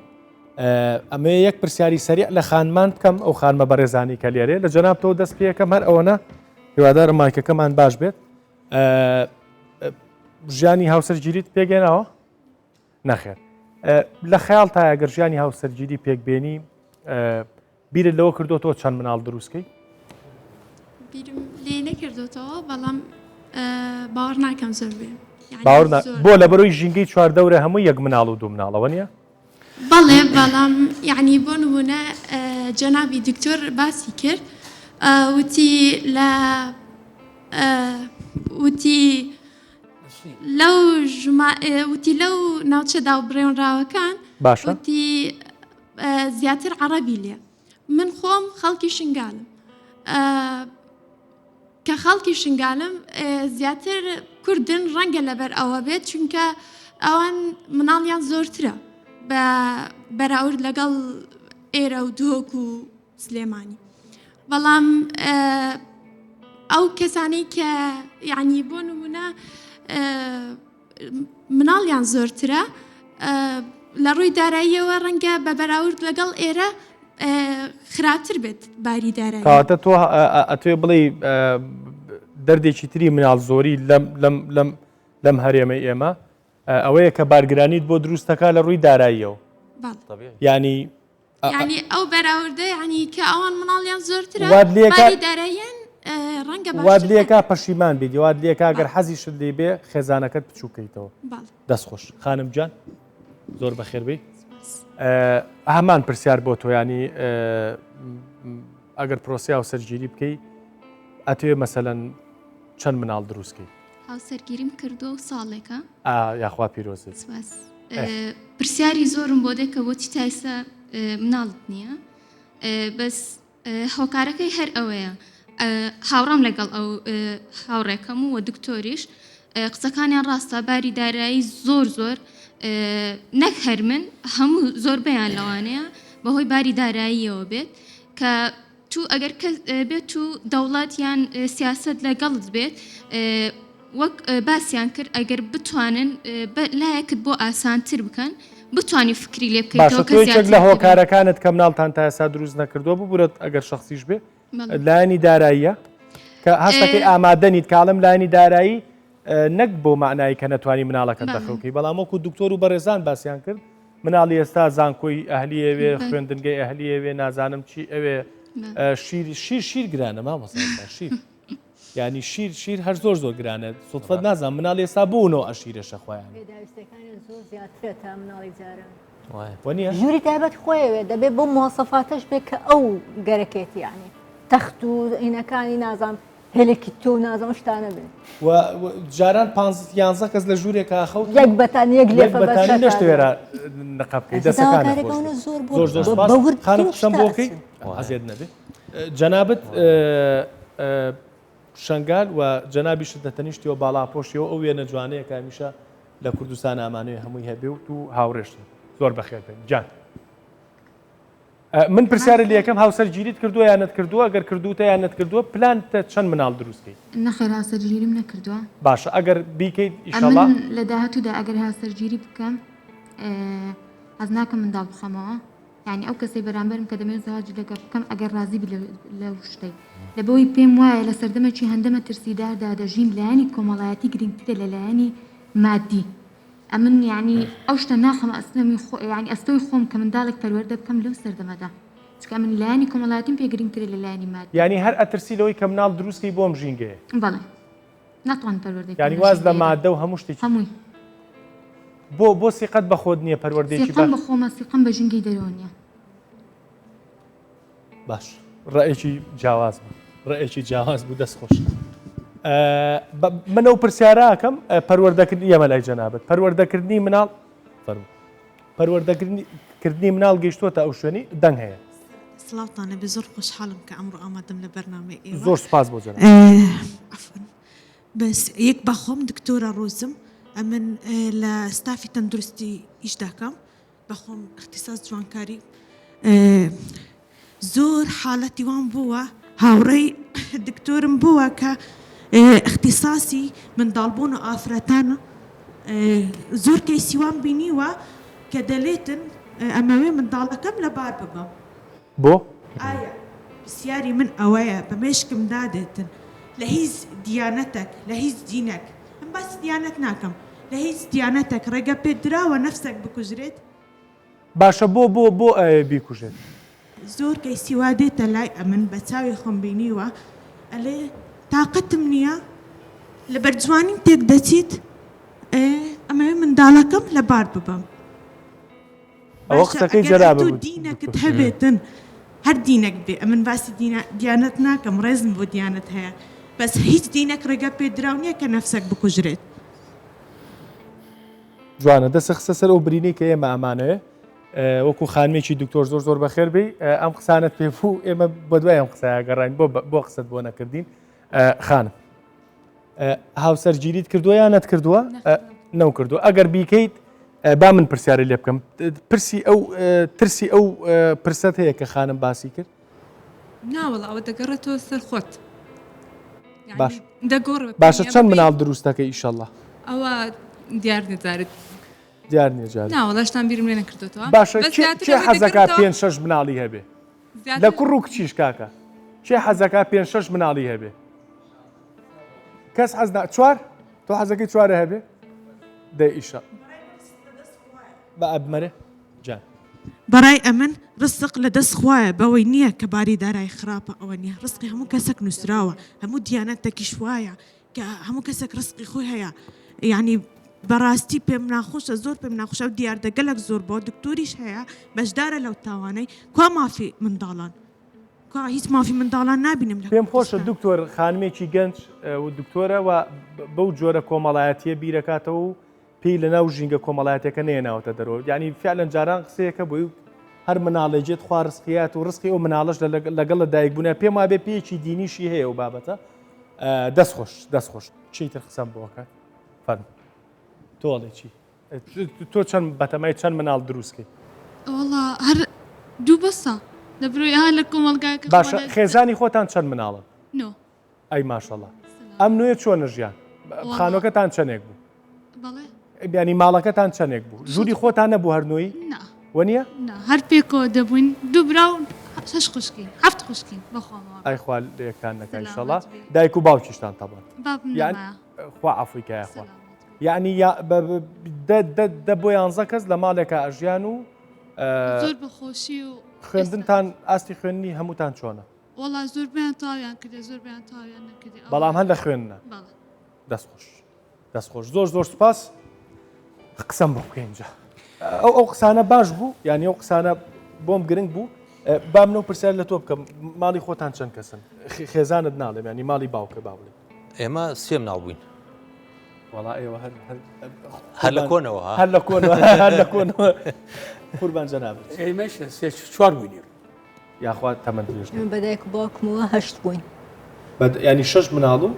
ئەمە یەک پرسیاری سەریع لە خانمان بکەم ئەو خانمە بەڕێزانی کە لێرێ لە جەنابتەوە دەست پێەکەم هەر ئەوەنە هیوادارم مایکەکەمان باش بێت ژیانی هاوسەرگیریت پێگەناوە نەخێر لە خەیاڵ تا ئەگەر ژیانی هاوسەرگیری پێکبێنی بیرت لەوە کردوتەوە چەند مناڵ دروستکەی بیرم لێ نەکردوتەوە بەڵام باوەڕ ناکەم زۆر بێ باوەڕ بۆ لە بەرۆی ژینگەی چواردەورە هەموو یەک مناڵ و دوو مناڵەوە نیە بەڵێ بەڵام یعنی بۆ نمونە جەنابی دکتۆر باسی کرد. وتی لە وتی لەو وتی لەو ناوچە داوبڕێنراوەکان باشە وتی زیاتر عەڕەبی لێ من خۆم خەڵکی شنگالم کە خەڵکی شنگالم زیاتر کوردن ڕەنگە لەبەر ئەوە بێت چونکە ئەوان مناڵیان زۆرترە بە بەراورد لەگەڵ ئێرە و دهۆک و سلێمانی بەڵام ئەو کەسانەی کە یعنی بۆ نمونە مناڵیان زۆرترە لە ڕووی داراییەوە ڕەنگە بە بەراورد لەگەڵ ئێرە خراپتر بێت باری دارایی. کەواتە تۆ ئەتوێ بڵێی دەردێکی تری مناڵ زۆری لەم لەم لەم لەم هەرێمەی ئێمە ئەوەیە کە بارگرانیت بۆ دروستەکە لە ڕووی داراییەوە ینی یانی ئەو بەراوردە یانی کە ئەوان مناڵیان زۆرترە وات لێکا باری داراییان ڕەنگە وات باشتر لێکا نەبێت. پەشیمان بیت وات لێکا گەر حەزیشت لێ بێ خێزانەکەت بچووکەیتەوە بەڵێ. دەست خۆش خانم گیان زۆر بەخێربێی سپاس. هەمان پرسیار بۆ تۆ ینی ئەگەر پرۆسەی هاوسەرگیری بکەی ئەتوێ مەسەلەن چەند مناڵ دروستکەی؟ هاوسەرگیریم کردووە و ساڵێکە. ئا یاخوا پیرۆزت. سپاس. پرسیاری زۆرم بۆ دێ کە بۆچی تا ئێستا مناڵت نییە بەس هۆکارەکەی هەر ئەوەیە هاوڕام لەگەڵ ئەو هاوڕێکەم و دکتۆریش قسەکانیان ڕاستە باری دارایی زۆر زۆر نەک هەر من هەموو زۆربەیان لەوانەیە بەهۆی باری داراییەوە بێت کە تو ئەگەر کەس بێت و دەوڵەت یان سیاسەت لەگەڵت بێت وەک باسیان کرد ئەگەر بتوانن لایەکت بۆ ئاسانتر بکەن بتانی فکری لێ باشە بکەیتەوە تۆ یەکێک لە هۆکارەکانت کە مناڵتان تا ئێستا دروست نەکردووە ببورە ئەگەر شخصیش بێ لایەنی داراییە کە هەستەکەی ئامادەنیت کاڵم لایەنی دارایی نەک بۆ معنای کە نەتوانی مناڵەکەت بەخێوکەی بەڵام وەکو دکتۆر و بەڕێزان باسییان کرد مناڵی ئێستا زانکۆی ئەهلی ئەوێ خوێندنگەی ئەهلی ئەوێ نازانم چی ئەوێ شیر شیر شیر گرانە مامۆستا شیر ینی شیر شیر هەر زۆر زۆر گرانە سوتفەت نازانم مناڵ ئێستا بوونەوە ئەشیرەشە خۆیان زۆر زیاترە تا مناڵی جاران وەنیە ژووری تایبەت خۆیەوێ دەبێت بۆ موواسەفاتەش بێت کە ئەو گەرەکێتی یعنی تەخت و ئینەکانی نازانم هێلێکی تۆ نازم ئەو شتانە بێ. و جاران پانز یانزە کەس لە ژوورێکا خەوتن یەک بەتانی یەک یەک لێفە بەتانی بەسەر نەشتوێرا نقە بکەی ئەستا دەسەکانە داواکاریەکە خۆش ئەوەنە بێ. زۆر بوو زۆر زۆر بە سپاس بە وردترین خانم قسەم شتە بۆ بکەی ئەچن. ئەزیەت نەبێ جەنابت شەنگال و جەنابیشت لە تەنیشتیەوە باڵاپۆشیەوە ئەو وێنە جوانەیە کە هەمیشە لە کوردستان ئامانەوێ هەمووی هەبێ و تو هاوڕێشتن زۆر بەخێر بێن گیان. من پرسیارت لێکەم هاوسەرگیریت کردووە یان نەتکردووە گەر کردووتە یان نەتکردووە پلانتە چەند مناڵ دروست کەیت؟ نەخێر هاوسەرگیریم نەکردووە. باشە ئەگەر بیکەیت ئیشەڵا. ئەمن لە داهاتوودا ئەگەر هاوسەرگیری بکەم حەز ناکەم منداڵ بخەمەوە یانی ئەو کەسەی بەرامبەرم کە دەمەوێت زەواجی لەگەڵ بکەم ئەگەر ڕازی بی لەو شتەی لەبەوەی پێم وایە لە سەردەمێکی هەندە مەترسیداردا دەژین لایەنی کۆمەڵایەتی گرنگترە لە لایەنی مادی ئەمن یانی ئەو شتە ناخەمە ئەستۆمی خۆ یانی ئەستۆی خۆم کە منداڵێک پەروەردە بکەم لەو سەردەمەدا چونکە ئەمن لایەنی کۆمەڵایەتیم پێ گرنگترە لە لایەنی مادی. یانی هەر ئەترسی لەوەی کە مناڵ دروست کەی بۆ ئەم ژینگەیە؟ بەڵێ ناتوانم پەروەردەی بکەم یانی لەو واز لە ژینگەیەدا. مادە و هەموو شتێکی هەمووی. بۆ بۆ سیقەت بە خۆت نییە پەروەردەیەکی سیقەم باش بە خۆمە سیقەم بە ژینگەی دەرەوە نییە. باش ڕەئێکی جیاواز بوو ڕەئێکی جیاواز بوو دەست خۆش من ئەو پرسیاراکەم پەروەردەکردنی ئەمە لای جەنابەت پەروەردەکردنی مناڵ فەرموو پەروەردەکردنی کردنی مناڵ گەیشتووەتە ئەو شوێنی دەنگ هەیە سڵاوتان لەبێ زۆر خۆشحاڵم کە ئەمڕۆ ئامادەم لە بەرنامەی ئێوە زۆر سپاس بۆ جەناب عەفوەن بەس یەک بەخۆم دکتۆرە ڕۆزم ئەمن لە ستافی تەندروستی ئیش داکەم بەخۆم اختصاص جوانکاری زۆر حالەتی وام بووە هاوڕێی دکتۆرم بووە کە اختصاصی منداڵبوون و ئافرەتان زۆر کەیسی وام بینیوە کە دەلێتن ئەمەوێ منداڵەکەم لەبار ببەم. بۆ؟ ئایا پرسیاری من ئەوەیە بە مێشکم دادێتن لە هیچ دیانەتەک لە هیچ دینەک من باسی دیانەت ناکەم لە هیچ دیانەتەک ڕێگە پێدراوە نەفسەک بکوژرێت؟ باشە بۆ بۆ بۆ ئەوێ بیکوژێت؟ زۆر کەیسی وا دێتە لای ئەمن بە چاوی خۆم بینیوە ئەلێ تاقەتم نیە لەبەر جوانیم تێک دەچیت ئەمەوێ منداڵەکەم لەبار ببەم. ئەوە باشە قسەکەی ئەگەر جەنابت ئەتوو بوو دینەکت دکتۆر. هەبێتن. هەر دینەک بێ ئەمن باسی دینە دیانەت ناکەم ڕێزم بۆ دیانەت هەیە بەس هیچ دینەک ڕێگە پێدراو نییە کە نەفسەک بکوژرێت. جوانە دەست خستە سەر ئەو برینەی کە ئێمە ئەمانەوێ وەکو خانمێکی دکتۆر زۆر زۆر بەخێر بێی ئەم قسانت پێ بوو ئێمە بەدوای ئەم قسەیە گەڕاین بۆ بۆ قسەت بۆ نەکردین خانم هاوسەرگیریت کردووە یا نەتکردووە نەو کردو ئەگەر بیکەیت با من پرسیاری لێ بکەم پرسی ئەو ترسی ئەو پرسەت هەیە کە خانم باسی کرد ناوەڵا ئەوە دەگەڕێتەوە سەر خۆت باش دەگۆڕ باشە چەند مناڵ دروستەکە ئیشەڵە ئەوە دیار نەجارێت دیار نیە جارێ ناوەڵا شتان بیرم لێ نەکردوتەوە باشە کێ حەزەکا پێ شەش مناڵی هەبێ لە کوڕ و کچیش کاکە کێ حەزەکا پێ شەش مناڵی هەبێ کەس حەز چوار تۆ حەزەکەی چوارە هەبێ دە ئیشە بە ئەبمەرێ جان بەڕای ئەمن ڕسق لە دەست خوایە بەوەی نییە کە باری دارای خراپە ئەوە نییە ڕسقی هەموو کەسەک نووسراوە هەموو دیانەتەکیش وایە کە هەموو کەسێک ڕزقی خۆی هەیە یعنی بەڕاستی پێم ناخۆشە زۆر پێم ناخۆشە ئەو دیاردە گەلک زۆر بۆ دکتۆریش هەیە بەشدارە لەو تاوانەی کوا مافی منداڵان کوا هیچ مافی منداڵان نابینم لە پێم خۆشە دکتۆر خانمێکی گەنج و دکتۆرە و بەو جۆرە کۆمەڵایەتیە بیرەکاتەوە و پێی لە ناو ژینگە کۆمەڵایەتەکە نێناوەتە دەرەوە یعنی فعلەن جاران قسەیەکە بۆی هەر مناڵێ جێت خوا ڕزقیات و ڕزقی ئەو مناڵش لەگەڵ لە دایک بوونە پێم وابێ پێیەکی دینیشی هەیە و بابەتە دەست خۆش دەست خۆش چیتر قسەم بۆکە فەرموو تۆ ئەڵێ چی تۆ چەند بەتەمای چەند مناڵ دروستکەی وەڵا هەر دوو بەسە لە برۆی ها لە کۆمەڵگاکە باشە خێزانی خۆتان چەند مناڵن نۆ ئەی ماشەڵا ئەم نوێ چۆنە ژیان خانۆکەتان چەندێک بوو بیانی ماڵەکەتان چەندێک بوو ژووری خۆتان نەبوو هەر نوۆی وەنیە هەر پێکەوە دەبووین دوو برا و شەش خوشکین هەفت خوشکین بەخۆمەوە ئەی خوا لێکتان نەکا ئیشەڵا دایک و باوکیشتان تەبان یان خوا عەفوی کە یاخوا یعنی یا دە بۆ یانزە کەس لە ماڵێکا ئەژیان و زۆر بەخۆشی و خوێندنتان ئاستی خوێندنی هەمووتان چۆنە وەڵا زۆربیان تاویان کردێ زۆربیان تاویان نەکردێ بەڵام هەر لە خوێندنە دەست خۆش دەست خۆش زۆر زۆر سوپاس قسەم بۆ بکەین جا ئەو ئەو قسانە باش بوو یعنی ئەو قسانە بۆم گرنگ بوو با منەوە پرسیار لە تۆ بکەم ماڵی خۆتان چەند کەسن خێزانت ناڵێم ینی ماڵی باوکە با بڵێ ئێمە سێ مناڵ بووین وەڵا ئێوە هەر هەر لە کۆنەوە هەر لە کۆنەوە هەر لە کۆنەوە قوربان جەنابت ئێمەش سێ چوار بووین یاخوا تەمەن درێژ بێت. بە دایک و باوکمەوە هەشت بووین. ینی شەش مناڵ و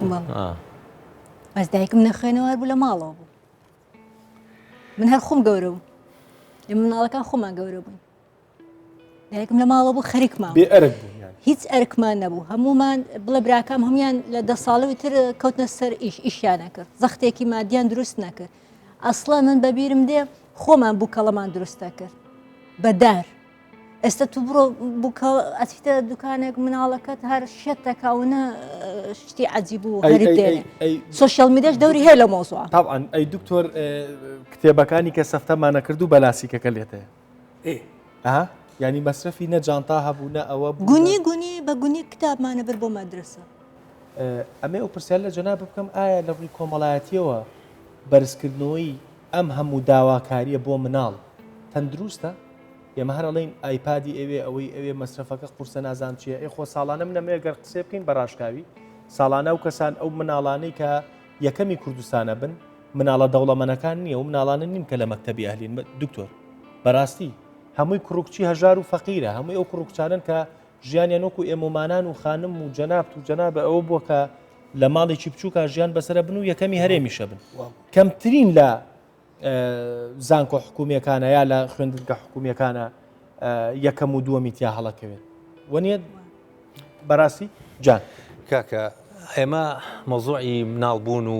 بەس دایکم نەخوێنەوار بوو لە ماڵەوە بوو من هەر خۆم گەورە بوو ئێمە مناڵەکان خۆمان گەورە بووین دایکم لە ماڵەوە بوو خەریکمان بێ ئەرک بوو هیچ ئەرکمان نەبوو هەمومان بڵێ براکەم هەمویان لە دە ساڵەوەی تر کەوتنە سەر ئیش ئیشیانە کرد زەختێکی مادیان دروست نەکرد ئەسڵا من بەبیرم دێ خۆمان بووکەڵەمان دروستە کرد بەدار ئێستا تو بڕۆ بووکە ئەچیتە دوکانێک مناڵەکەت هەر شێت دەکا و نە شتی عەجیب و غەریب دێنێ سۆشیال میدیاش دەوری هەیە لە مۆزوع طبعا ئەی دکتۆر کتێبەکانی کە سەفتەمانە کرد و بەلاسیکەکە لێتە ئێ ینی مەسرەفی نە جانتا هەبوو نە ئەوە گونی گونی بە گونی کتابمانە بر بۆ مەدرسە ئەمێ ئەو پرسیار لە جەناب بکەم ئایا لە ڕووی کۆمەڵایەتیەوە بەرزکردنەوەی ئەم هەموو داواکاریە بۆ مناڵ تەندروستە؟ ئێمە هەر ئەڵێین ئایپادی ئەوێ ئەوەی ئەوێ مەسرەفەکە قورسە نازانم چییە ئێ خۆ ساڵانە من ئەمەوێ گەر قسێ بکەین بە ڕاشکاوی ساڵانە ئەو کەسان ئەو مناڵانەی کە یەکەمی کوردستانە بن مناڵە دەوڵەمەنەکان نییە و مناڵانە نین کە لە مەکتەبی ئەهلین دکتۆر بەڕاستی هەمووی کوڕکچی هەژار و فەقیرە هەمووی ئەو کوڕکچانن کە ژیانیان وەکو ئێمەمانان و خانم و جەنابت و جەنابە ئەوە بووە کە لە ماڵێکی بچووکە ژیان بەسرە بن و یەکەمی هەرێمیشە بن کەمترین لە زانکۆ حکومیەکانە یا لە خوێندنگە حکومیەکانە یەکەم و دووەمی تیا هەڵەکەوێت وەنیە بەڕاستی جان کاکە ئێمە مەزوعی مناڵ بوون و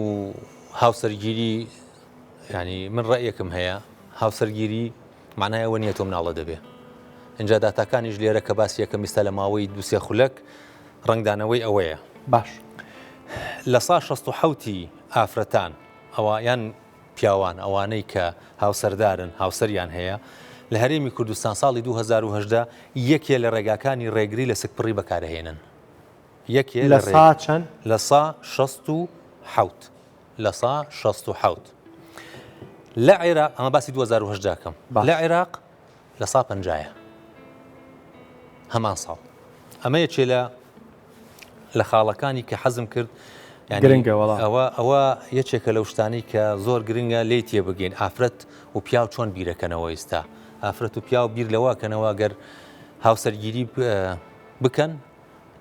هاوسەرگیری ینی من ڕەیەکم هەیە هاوسەرگیری معنای ئەوە نییە تۆ مناڵە دەبێ اینجا داتاکانیش لێرە کە باسی یەکەم ئیستا لە ماوەی دوسێ خولەک ڕنگدانەوەی ئەوەیە باش لە سا 16 ئافرەتان ئەوە یان پیاوان، ئەوانەی کە هاوسەردارن، هاوسەریان هەیە، لە هەرێمی کوردستان ساڵی 2018 یەکێ لە ڕێگاکانی ڕێگری لە سکپڕی بەکارئەهێنن. یەکێ لە سا چەند؟ لە سا 67. لە سا 67. لە عێراق، ئەمە باسی 2018 کەم. لە عێراق لە سا پەنجایە. هەمان ساڵ. ئەمە یەکێ لە لە خاڵەکانی کە حەزم کرد گرنگە وەڵا. ئەوە ئەوە یەکێکە لەو شتانەی کە زۆر گرنگە لێی تێبگەین ئافرەت و پیاو چۆن بیرەکەنەوە ئیستا ئافرەت و پیاو بیر لەوە کەنەوە گەر هاوسەرگیری بکەن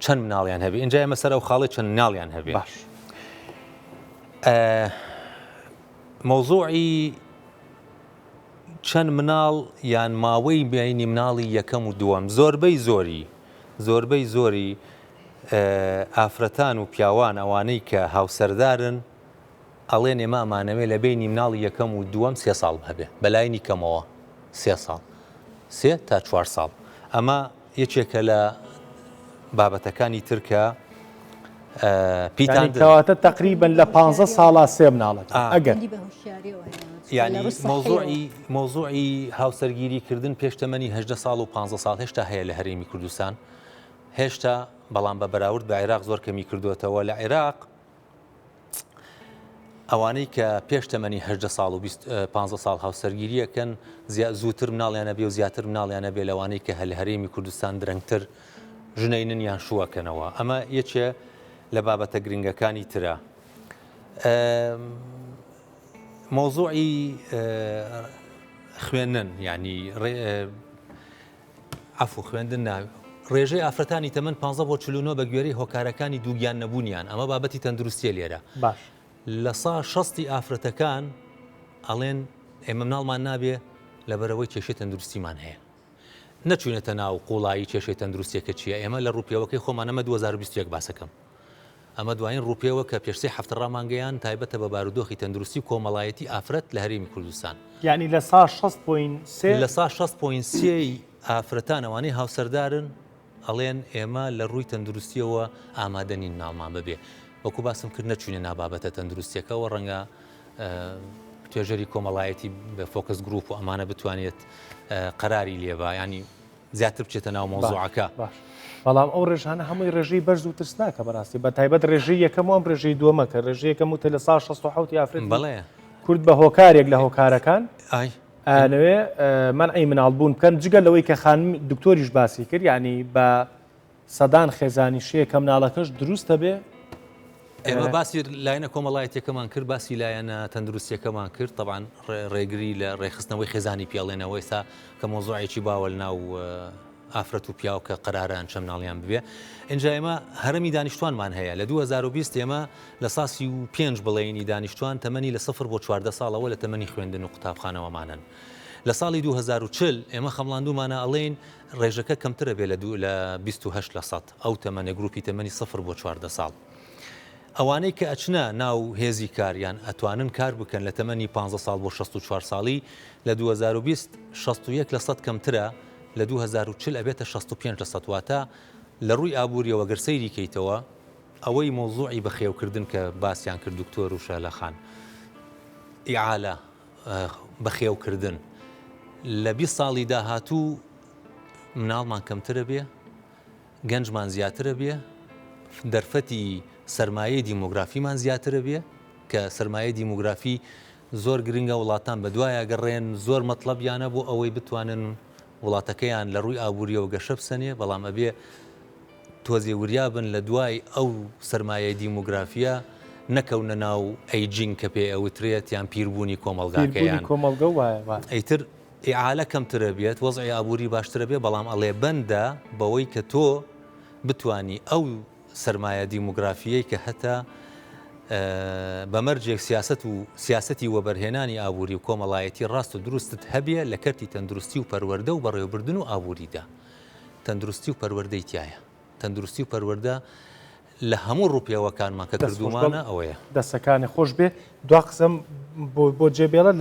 چەند مناڵیان هەبێ اینجا ئێمە سەر ئەو خاڵی چەند مناڵیان هەبێ باش مەوزوعی چەند مناڵ یان ماوەی بینی مناڵی یەکەم و دووەم زۆربەی زۆری زۆربەی زۆری ئافرەتان و پیاوان ئەوانەی کە هاوسەردارن ئەڵێن ئێمە ئەمانەوێ لە بینی مناڵی یەکەم و دووەم سێ ساڵ هەبێ بەلاینی کەمەوە سێ ساڵ سێ تا چوار ساڵ ئەمە یەکێکە لە بابەتەکانی تر کە پیتاندن. کەواتە تەقریبەن لە پانزە ساڵا سێ مناڵەکە ئەگەر. یانی مەوزوعی مەوزوعی هاوسەرگیری کردن پێش تەمەنی هەژدە ساڵ و پانزە ساڵ هێشتا هەیە لە هەرێمی کوردستان هێشتا بەڵام بە بەراورد بە عێراق زۆر کەمی کردوێتەوە لە عێراق ئەوانەی کە پێش تەمەنی 18 ساڵ و 15 ساڵ هاوسەرگیریەکەن زووتر مناڵیانە بێ و زیاتر مناڵیانە بێ لەوانەی کە هەل هەرێمی کوردستان درەنگتر ژنەینن یان شووەکەنەوە ئەمە یەکێ لە بابەتە گرنگەکانی ترە مۆزوعی خوێندن ینی عەفو خوێندن نا، ڕێژەی ئافرەتانی تەمەن 15 بۆ 49 بە گوێرەی هۆکارەکانی دووگیان نەبوونیان، ئەمە بابەتی تەندروستیە لێرە، باش. لە سا شەستی ئافرەتەکان ئەڵێن ئێمە مناڵمان نابێ لەبەرئەوەی کێشەی تەندروستیمان هەیە. نەچوینەتە ناو قوڵایی کێشەی تەندروستیەکە چیە، ئێمە لە ڕووپێوەکەی خۆمان ئەمە 2021 باسەکەم. ئەمە دوایین ڕووپێوە کە پێش سێ هەفتە ڕامانگەیاند تایبەتە بە بارودۆخی تەندروستی و کۆمەڵایەتی ئافرەت لە هەرێمی کوردستان. یانی لە سا 60 point سێ؟ لە سا 60 point سێی ئافرەتان ئەوانەی هاوسەردارن ئەڵێن ئێمە لە ڕووی تەندروستیەوە ئامادە نین مناڵمان ببێ. وەکو باسم کرد نەچوینە ناو بابەتە تەندروستیەکەوە ڕەنگە توێژەری کۆمەڵایەتی بە focus group و ئەمانە بتوانێت قەراری لێبا ینی زیاتر بچێتە ناو مەوزوعەکە. باش بەڵام ئەو ڕێژانە هەمووی ڕێژەی بەرز و ترسناکە بەڕاستی بە تایبەت ڕێژەی یەکەم و ئەم ڕێژەی دووەمە کە ڕێژەی یەکەم وتە لە سا 67 ئافرەت بەڵێ کورد بە هۆکارێک لە هۆکارەکان ئای ئەیانەوێ مەنعی مناڵبوون بکەن جگە لەوەی کە خانم دکتۆریش باسی کرد یعنی بە سەدان خێزانیش هەیە کە مناڵەکەش دروست دەبێ. ئێمە باسی لایەنە کۆمەڵایەتیەکەمان کرد باسی لایەنە تەندروستیەکەمان کرد طبعا ڕێگری لە ڕێکخستنەوەی خێزانی پێڵێنەوە ئێستا کە مۆزوعێکی باوە لە ناو ئافرەت و پیاو کە قەراران چەند مناڵیان ببێ ئینجا ئێمە هەرەمی دانیشتوانمان هەیە لە 2020 ئێمە لە ساسی و پێنج بڵێنی دانیشتوان تەمەنی لە سفر بۆ 14 ساڵەوە لە تەمەنی خوێندن و قوتابخانەوەمانن لە ساڵی 2040 ئێمە خەمڵاندومانە ئەڵێین ڕێژەکە کەمترە بێ لە دوو لە 28 لە سەد ئەو تەمەنە گروپی تەمەنی سفر بۆ 14 ساڵ ئەوانەی کە ئەچنە ناو هێزی کار یان ئەتوانن کار بکەن لە تەمەنی 15 ساڵ بۆ 64 ساڵی لە 2020 61 لە سەد کەمترە لە 2040 ئەبێتە 65 لە سەد واتە لە ڕووی ئابووریەوە گەر سەیری کەیتەوە ئەوەی مەوزوعی بەخێوکردن کە باسیان کرد دکتۆر و شەهلە خان ئیعالە بەخێوکردن لە 20 ساڵی داهاتوو مناڵمان کەمترە بێ گەنجمان زیاترە بێ دەرفەتی سەرمایەی دیمۆگرافیمان زیاترە بێ کە سەرمایەی دیمۆگرافی زۆر گرنگە وڵاتان بە دوایە گەڕێن زۆر مەتڵەبیانە بۆ ئەوەی بتوانن وڵاتەکەیان لە ڕووی ئابووریەوە گەشە بسەنێ بەڵام ئەبێ تۆزێ وریا بن لە دوای ئەو سەرمایەی دیمۆگرافیە نەکەونە ناو aging کە پێ ئەوترێت یان پیربوونی کۆمەڵگاکەیان کۆمەڵگە وایە ئیتر ئیعالە کەمترە بێت وەزعی ئابووری باشترە بێ بەڵام ئەڵێ بەندە بەوەی کە تۆ بتانی ئەو سەرمایە دیموگرافیەی کە هەتە بە مەرجێک سیاسەت و سیاسەتی وەبەرهێنانی ئابووری و کۆمەڵایەتی ڕاست و دروستت هەبێ لە کەرتی تەندروستی و پەروەردە و بەڕێوەبردن و ئابووریدا. تەندروستی و پەروەردەی تیایە. تەندروستی و پەروەردە لە هەموو ڕووپێوەکانمان کە کردوومانە ئەوەیە. دەستەکانت خۆش بێ. دوا قسەم بۆ جێ بێڵە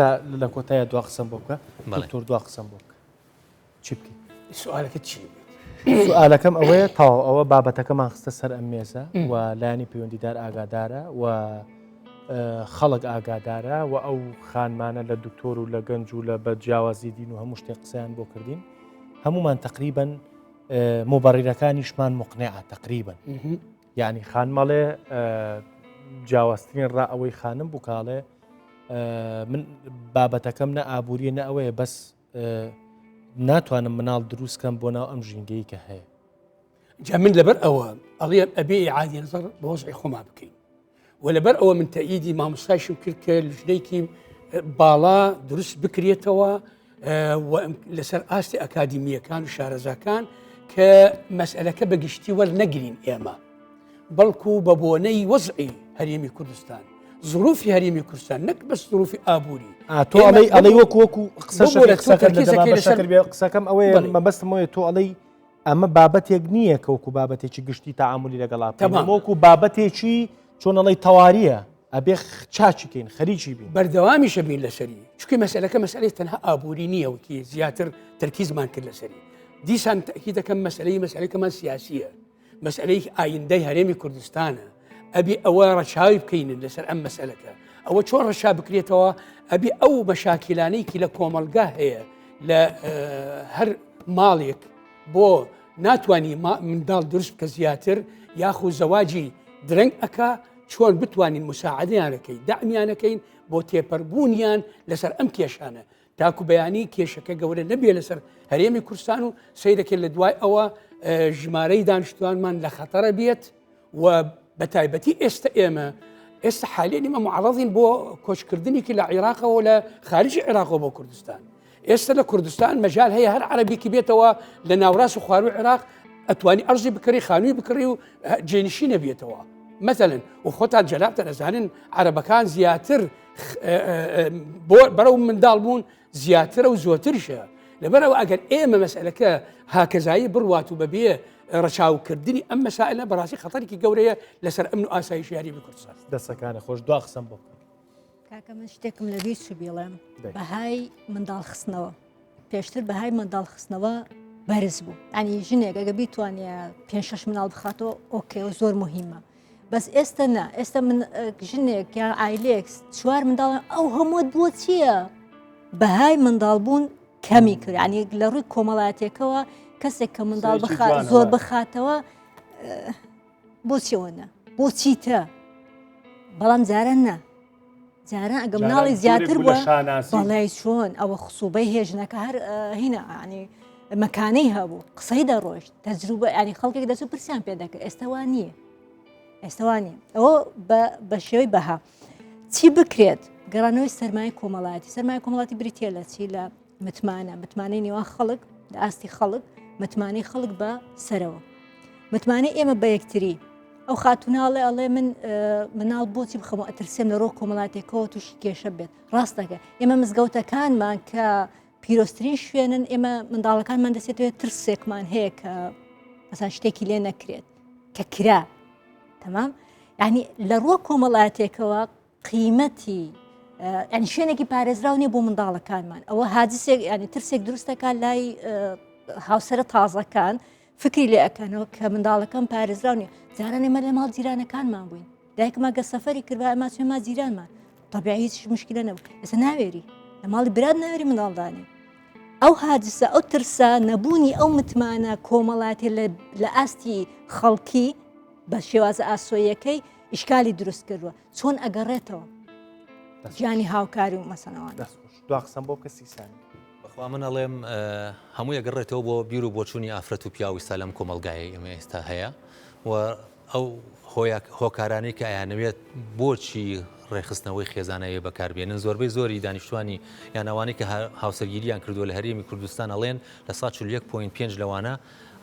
لە کۆتاییا دوا قسەم بۆ بکە. دکتۆر دوا قسەم بۆ بکە. چی بکەین؟ سوالەکە چی بێت؟ سوالەکەم ئەوەیە تەواو ئەوە بابەتەکەمان خستە سەر ئەم مێزە و لایەنی پەیوەندیدار ئاگادارە و خەڵک ئاگادارە و ئەو خانمانە لە دکتۆر و لە گەنج و لە بە جیاوازی دین و هەموو شتێک قسەیان بۆ کردین هەمومان تقریبن مبەڕیرەکانیشمان مقنعە تقریبن یعنی خانمەڵێ جیاوازترین ڕا ئەوەی خانم بووکاڵێ من بابەتەکەم نە ئابووریە نە ئەوەیە بەس ناتوانم مناڵ دروست کەم بۆ ناو ئەم ژینگەی کە هەیە. جا من لەبەر ئەوە ئەڵێم ئەبێ ئیعادی نەزەر بە وەزعی خۆمان بکەین و لەبەر ئەوە من تەئیدی مامۆستایشم کرد کە لژنەیەکی باڵا دروست بکرێتەوە لەسەر ئاستی ئەکادیمیەکان و شارەزاکان کە مەسئلەکە بە گشتی وەرنەگرین ئێمە بەڵکو بە بۆنەی وەزعی هەرێمی کوردستان ظروفی هەرێمی کوردستان نەک بەس ظروفی ئابووری تۆ ئەڵێی ئەڵێی وەکو وەکو قسەکە قسەکەم ئەوەیە مەبەستم ئەوەیە تۆ ئەڵێی ئەمە بابەتێک نییە کە وەکو بابەتێکی گشتی تەعامولی لەگەڵا بکەین تەمام. وەکو بابەتێکی چۆن ئەڵێی تەوارییە ئەبێ چاکی کەین خەریکی بین. بەردەوامیشە بین لەسەری چونکە مەسەلەکە مەسەلەی تەنها ئابووری نییە وەکی زیاتر تەرکیزمان کرد لەسەری دیسان تەئکید دەکەم مەسەلەی مەسەلەکەمان سیاسییە مەسەلەی ئایندەی هەرێمی کوردستانە ئەبێ ئەوە ڕەچاوی بکەینن لەسەر ئەم مەسەلەکە ئەوە چۆن ڕەچا بکرێتەوە ئەبێ ئەو مەشاکیلانەی لە کۆمەڵگا هەیە لە هەر ماڵێک بۆ ناتوانانی منداڵ دروست بکە زیاتر یاخو زەواجی درەنگ ئەک چۆن بتوانین مساعدیانەکەی دامیانەکەین بۆ تێپەربوونیان لەسەر ئەم کێشانە تاکو بەیانی کێشەکە گەورە نەبێ لەسەر هەرێمی کوردستان و سەیرەکە لە دوای ئەوە ژمارەی دانیشتوانمان لە خەتەرە بێت و بە تایبەتی ئێستا ئێمە ئێستا حالێن ئێمە معڕضین بۆ کۆچکردنێکی لە عێراقەوە لە خارجی عێراقەوە بۆ کوردستان ئێستا لە کوردستان مەجال هەیە هەر عەربێکی بێتەوە لە ناوڕاست و خواروی عێراق ئەتوانی ئەرزی بکڕی خانووی بکڕی و جێنشی نەبێتەوە مەتەلەن و خۆتان جەنابتان ئەزانن عەرەبەکان زیاتر بۆ بەرەو منداڵ بوون زیاترە و زۆترشە لەبەرەوە ئەگەر ئێمە مەسئلەکە هاکەزایی بڕوات و بەبێ ڕەچاوکردنی ئەم مەسائلە بەڕاستی خەتەرێکی گەورەیە لەسەر ئەمن و ئاسایشی هەرێمی کوردستان. دەسەکانە خۆش دوا قسەم بۆ بکەن. کاکە من شتێکم لەبیر چوو بیڵێم بەهای منداڵ خستنەوە پێشتر بەهای منداڵ خستنەوە بەرز بوو ئەنی ژنێک ئەگە بیتوانێ پێ شش مناڵ بخاتەوە ئۆکێ و زۆر مهمە بەس ئێستا نا ئێستا من ژنێک یان ئایلێک چوار منداڵ ئەو هەمووت بۆ چییە؟ بەهای منداڵبوون کەمی کرد ینی لە ڕووی کۆمەڵاتێکەوە کەسێک کە منداڵ زۆر بخاتەوە بۆچیەوە نا بۆ چیتە بەڵام جاران نا جاران ئەگە مناڵی زیاتر بووە بەڵی چۆن ئەوە خسوبەی هێژنەکە هەر هینا ینی مەکانەی هەبوو قسەی دەڕۆشت تەجروبە ینی خەڵکێک دەچوو پرسیان پێ دەکرد ئێستاوا نییە ئێستاوا نییە ئەوە بە شێوەی بەها چی بکرێت گەڕانەوەی سەرمایە کۆمەڵایەتی سەرمایە کۆمەڵاتی بریتە لە چی لە متمانە متمانەی نێوان خەڵک لە ئاستی خەڵک متمانەی خەڵک بە سەرەوە متمانەی ئێمە بە یەکتری ئەو خاتوناڵێ ئەڵێ من مناڵ بۆچی بخەمە ئەترسێم لە ڕۆ کۆمەڵاتێکەوە تووشی کێشە بێت ڕاستەکە ئێمە مزگەوتەکانمان کە پیرۆزترین شوێنن ئێمە منداڵەکانمان دەچێتەوە ترسێکمان هەیە کە ئەسان شتێکی لێ نەکرێت کە کرا تەمام یعنی لە ڕووە کۆمەڵاتێکەوە قیمەتی ینی شوێنێکی پارێزراو نیە بۆ منداڵەکانمان ئەوە هاجسێک ینی ترسێک دروستەکە لای هاوسرە تازەکان فکری لێ ئەکەنەوە کە منداڵەکەم پارێزراو نیە جاران ئێمە لە ماڵ جیرانەکانمان بووین دایکما گە سەفەری کردبا ئەما چێما جیرانمان طبیعی هیچ مشکلە نەبوو ئێستا ناوێری لە ماڵی برات ناوێری منداڵدانێ ئەو هاجسە ئەو ترسە نەبوونی ئەو متمانە کۆمەڵاتی لە ئاستی خەڵکی بە شێوازە ئاسۆیەکەی ئیشکالی دروست کردووە چۆن ئەگەڕێتەوە گیانی هاوکاری و مەسەنەوە دوا قسەم بۆ بکە سیسانی. بەخوا من ئەڵێم هەمووی ئەگەڕێتەوە بۆ بیر و بۆچوونی ئافرەت و پیاو ئیستا لەم کۆمەڵگایەی ئێمە ئێستا هەیە و ئەو هۆکارانەی کە ئەیانەوێت بۆچی ڕێکخستنەوەی خێزانەوێ بەکاربێنن زۆربەی زۆری دانیشتوانی یان ئەوانەی کە هاوسەرگیریان کردووە لە هەرێمی کوردستان ئەڵێن لە سا 41.5 لەوانە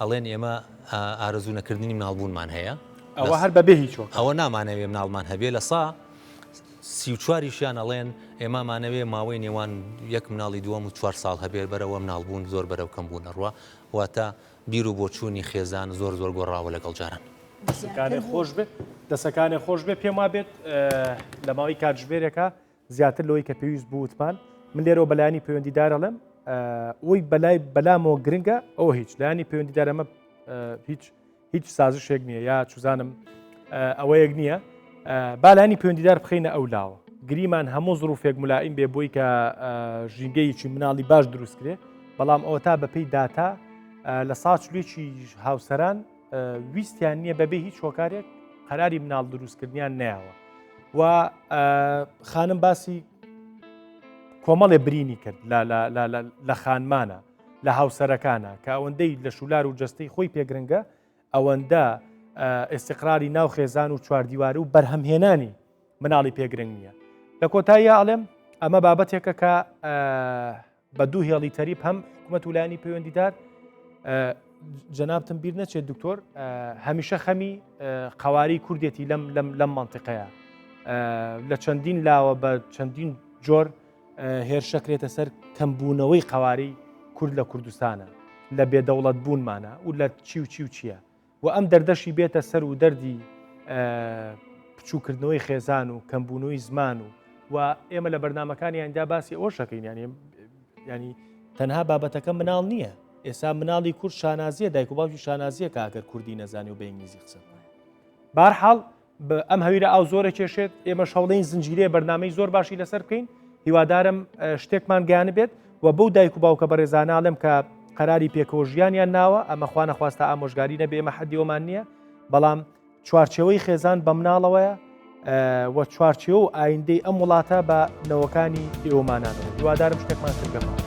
ئەڵێن ئێمە ئارەزوو نەکردنی مناڵبوونمان هەیە ئەوە هەر بەبێ هیچ ئەوە نامانەوێ مناڵمان هەبێ لە سا 34 یشیان ئەڵێن ئێمە مانەوێ ماوەی نێوان یەک مناڵی دووەم و چوار ساڵ هەبێت بەرەوە مناڵبوون زۆر بەرەو کەمبوون ئەڕوا واتە بیر و بۆچوونی خێزان زۆر زۆر گۆڕاوە لەگەڵ جاران. دەسەکانێ خۆش بێت دەسەکانێ خۆش بێت پێم وابێت لە ماوەی کاتژمێرێکە زیاتر لەوەی کە پێویست بوو وتمان من لێرەوە بەلایانی پەیوەندیدار ئەڵێم ئەوی بەلای بەلامەوە گرنگە ئەوە هیچ لایانی پەیوەندیدار ئەمە هیچ هیچ سازشێک نییە یا چزانم ئەوەیەک نییە بالانی پەیوەندیدار بخینە ئەو لاوە گریمان هەموو زروفێک ملائیم بێ بۆی کە ژینگەیەکی مناڵی باش دروستکرێ بەڵام ئەوە تا بەپێی داتا لە ساچلێکی هاوسەران ویستیان نییە بەبێ هیچ هۆکارێک قەراری مناڵ دروستکردنیان نەیاوە و خانم باسی کۆمەڵێ برینی کرد لە خانمانە لە هاوسەرەکانە کە ئەوەندەی لە شولار و جستەی خۆی پێگرنگە. ئەوەندە ئێستیقراری ناو خێزان و چواردیواری و بەرهەمهێنانی مناڵی پێ گرنگ نییە. لە کۆتاییا ئەڵێم ئەمە بابەتێکە کە بە دوو هێڵی تەریب هەم حکوومەت و لایەنی پەیوەندیدار جەنابتم بیر نەچێت دکتۆر هەمیشە خەمی قواری کوردێتی لەم لەم لەم منطقەیە لە چەندین لاوە بە چەندین جۆر هێرشەکرێتە سەر کەمبوونەوەی قواری کورد لە کوردستانە لە بێدەوڵەت بوونمانە و لە چی و چی و چییە و ئەم دەردەشی بێتە سەر و دەردی بچووکردنەوەی خێزان و کەمبوونەوەی زمان و و ئێمە لە بەرنمەکانیاندا باسی ئەوە شەکەین ینی ینی تەنها بابەتەکە مناڵ نییە ئێستا مناڵی کورد شانازیە دایک و باوکی شانازیە کە ئەگەر کوردی نەزانی و بە ئینگلیزی قسە بارحاڵ ئەم هەویرە ئاو زۆرە کێشێت ئێمە شەوڵین زنجیرەیە بەرنمەی زۆر باشی لەسەر بکەین هیوادارم شتێکمان گەیان بێت و بەو دایک و باوکە بەڕێزاناڵێم کە قەراری پێکەوە ژیانیان ناوە ئەمە خوانە خواستە ئامۆژگاری نەبێ ئێمە حەدی ئەومان نییە بەڵام چوارچێوەی خێزان بە مناڵەوەیە و چوارچێوە و ئایندەی ئەم وڵاتە بە نەوەکانی ئێوەمانانەوە هیوادارم شتێکمان کردگەمەوە.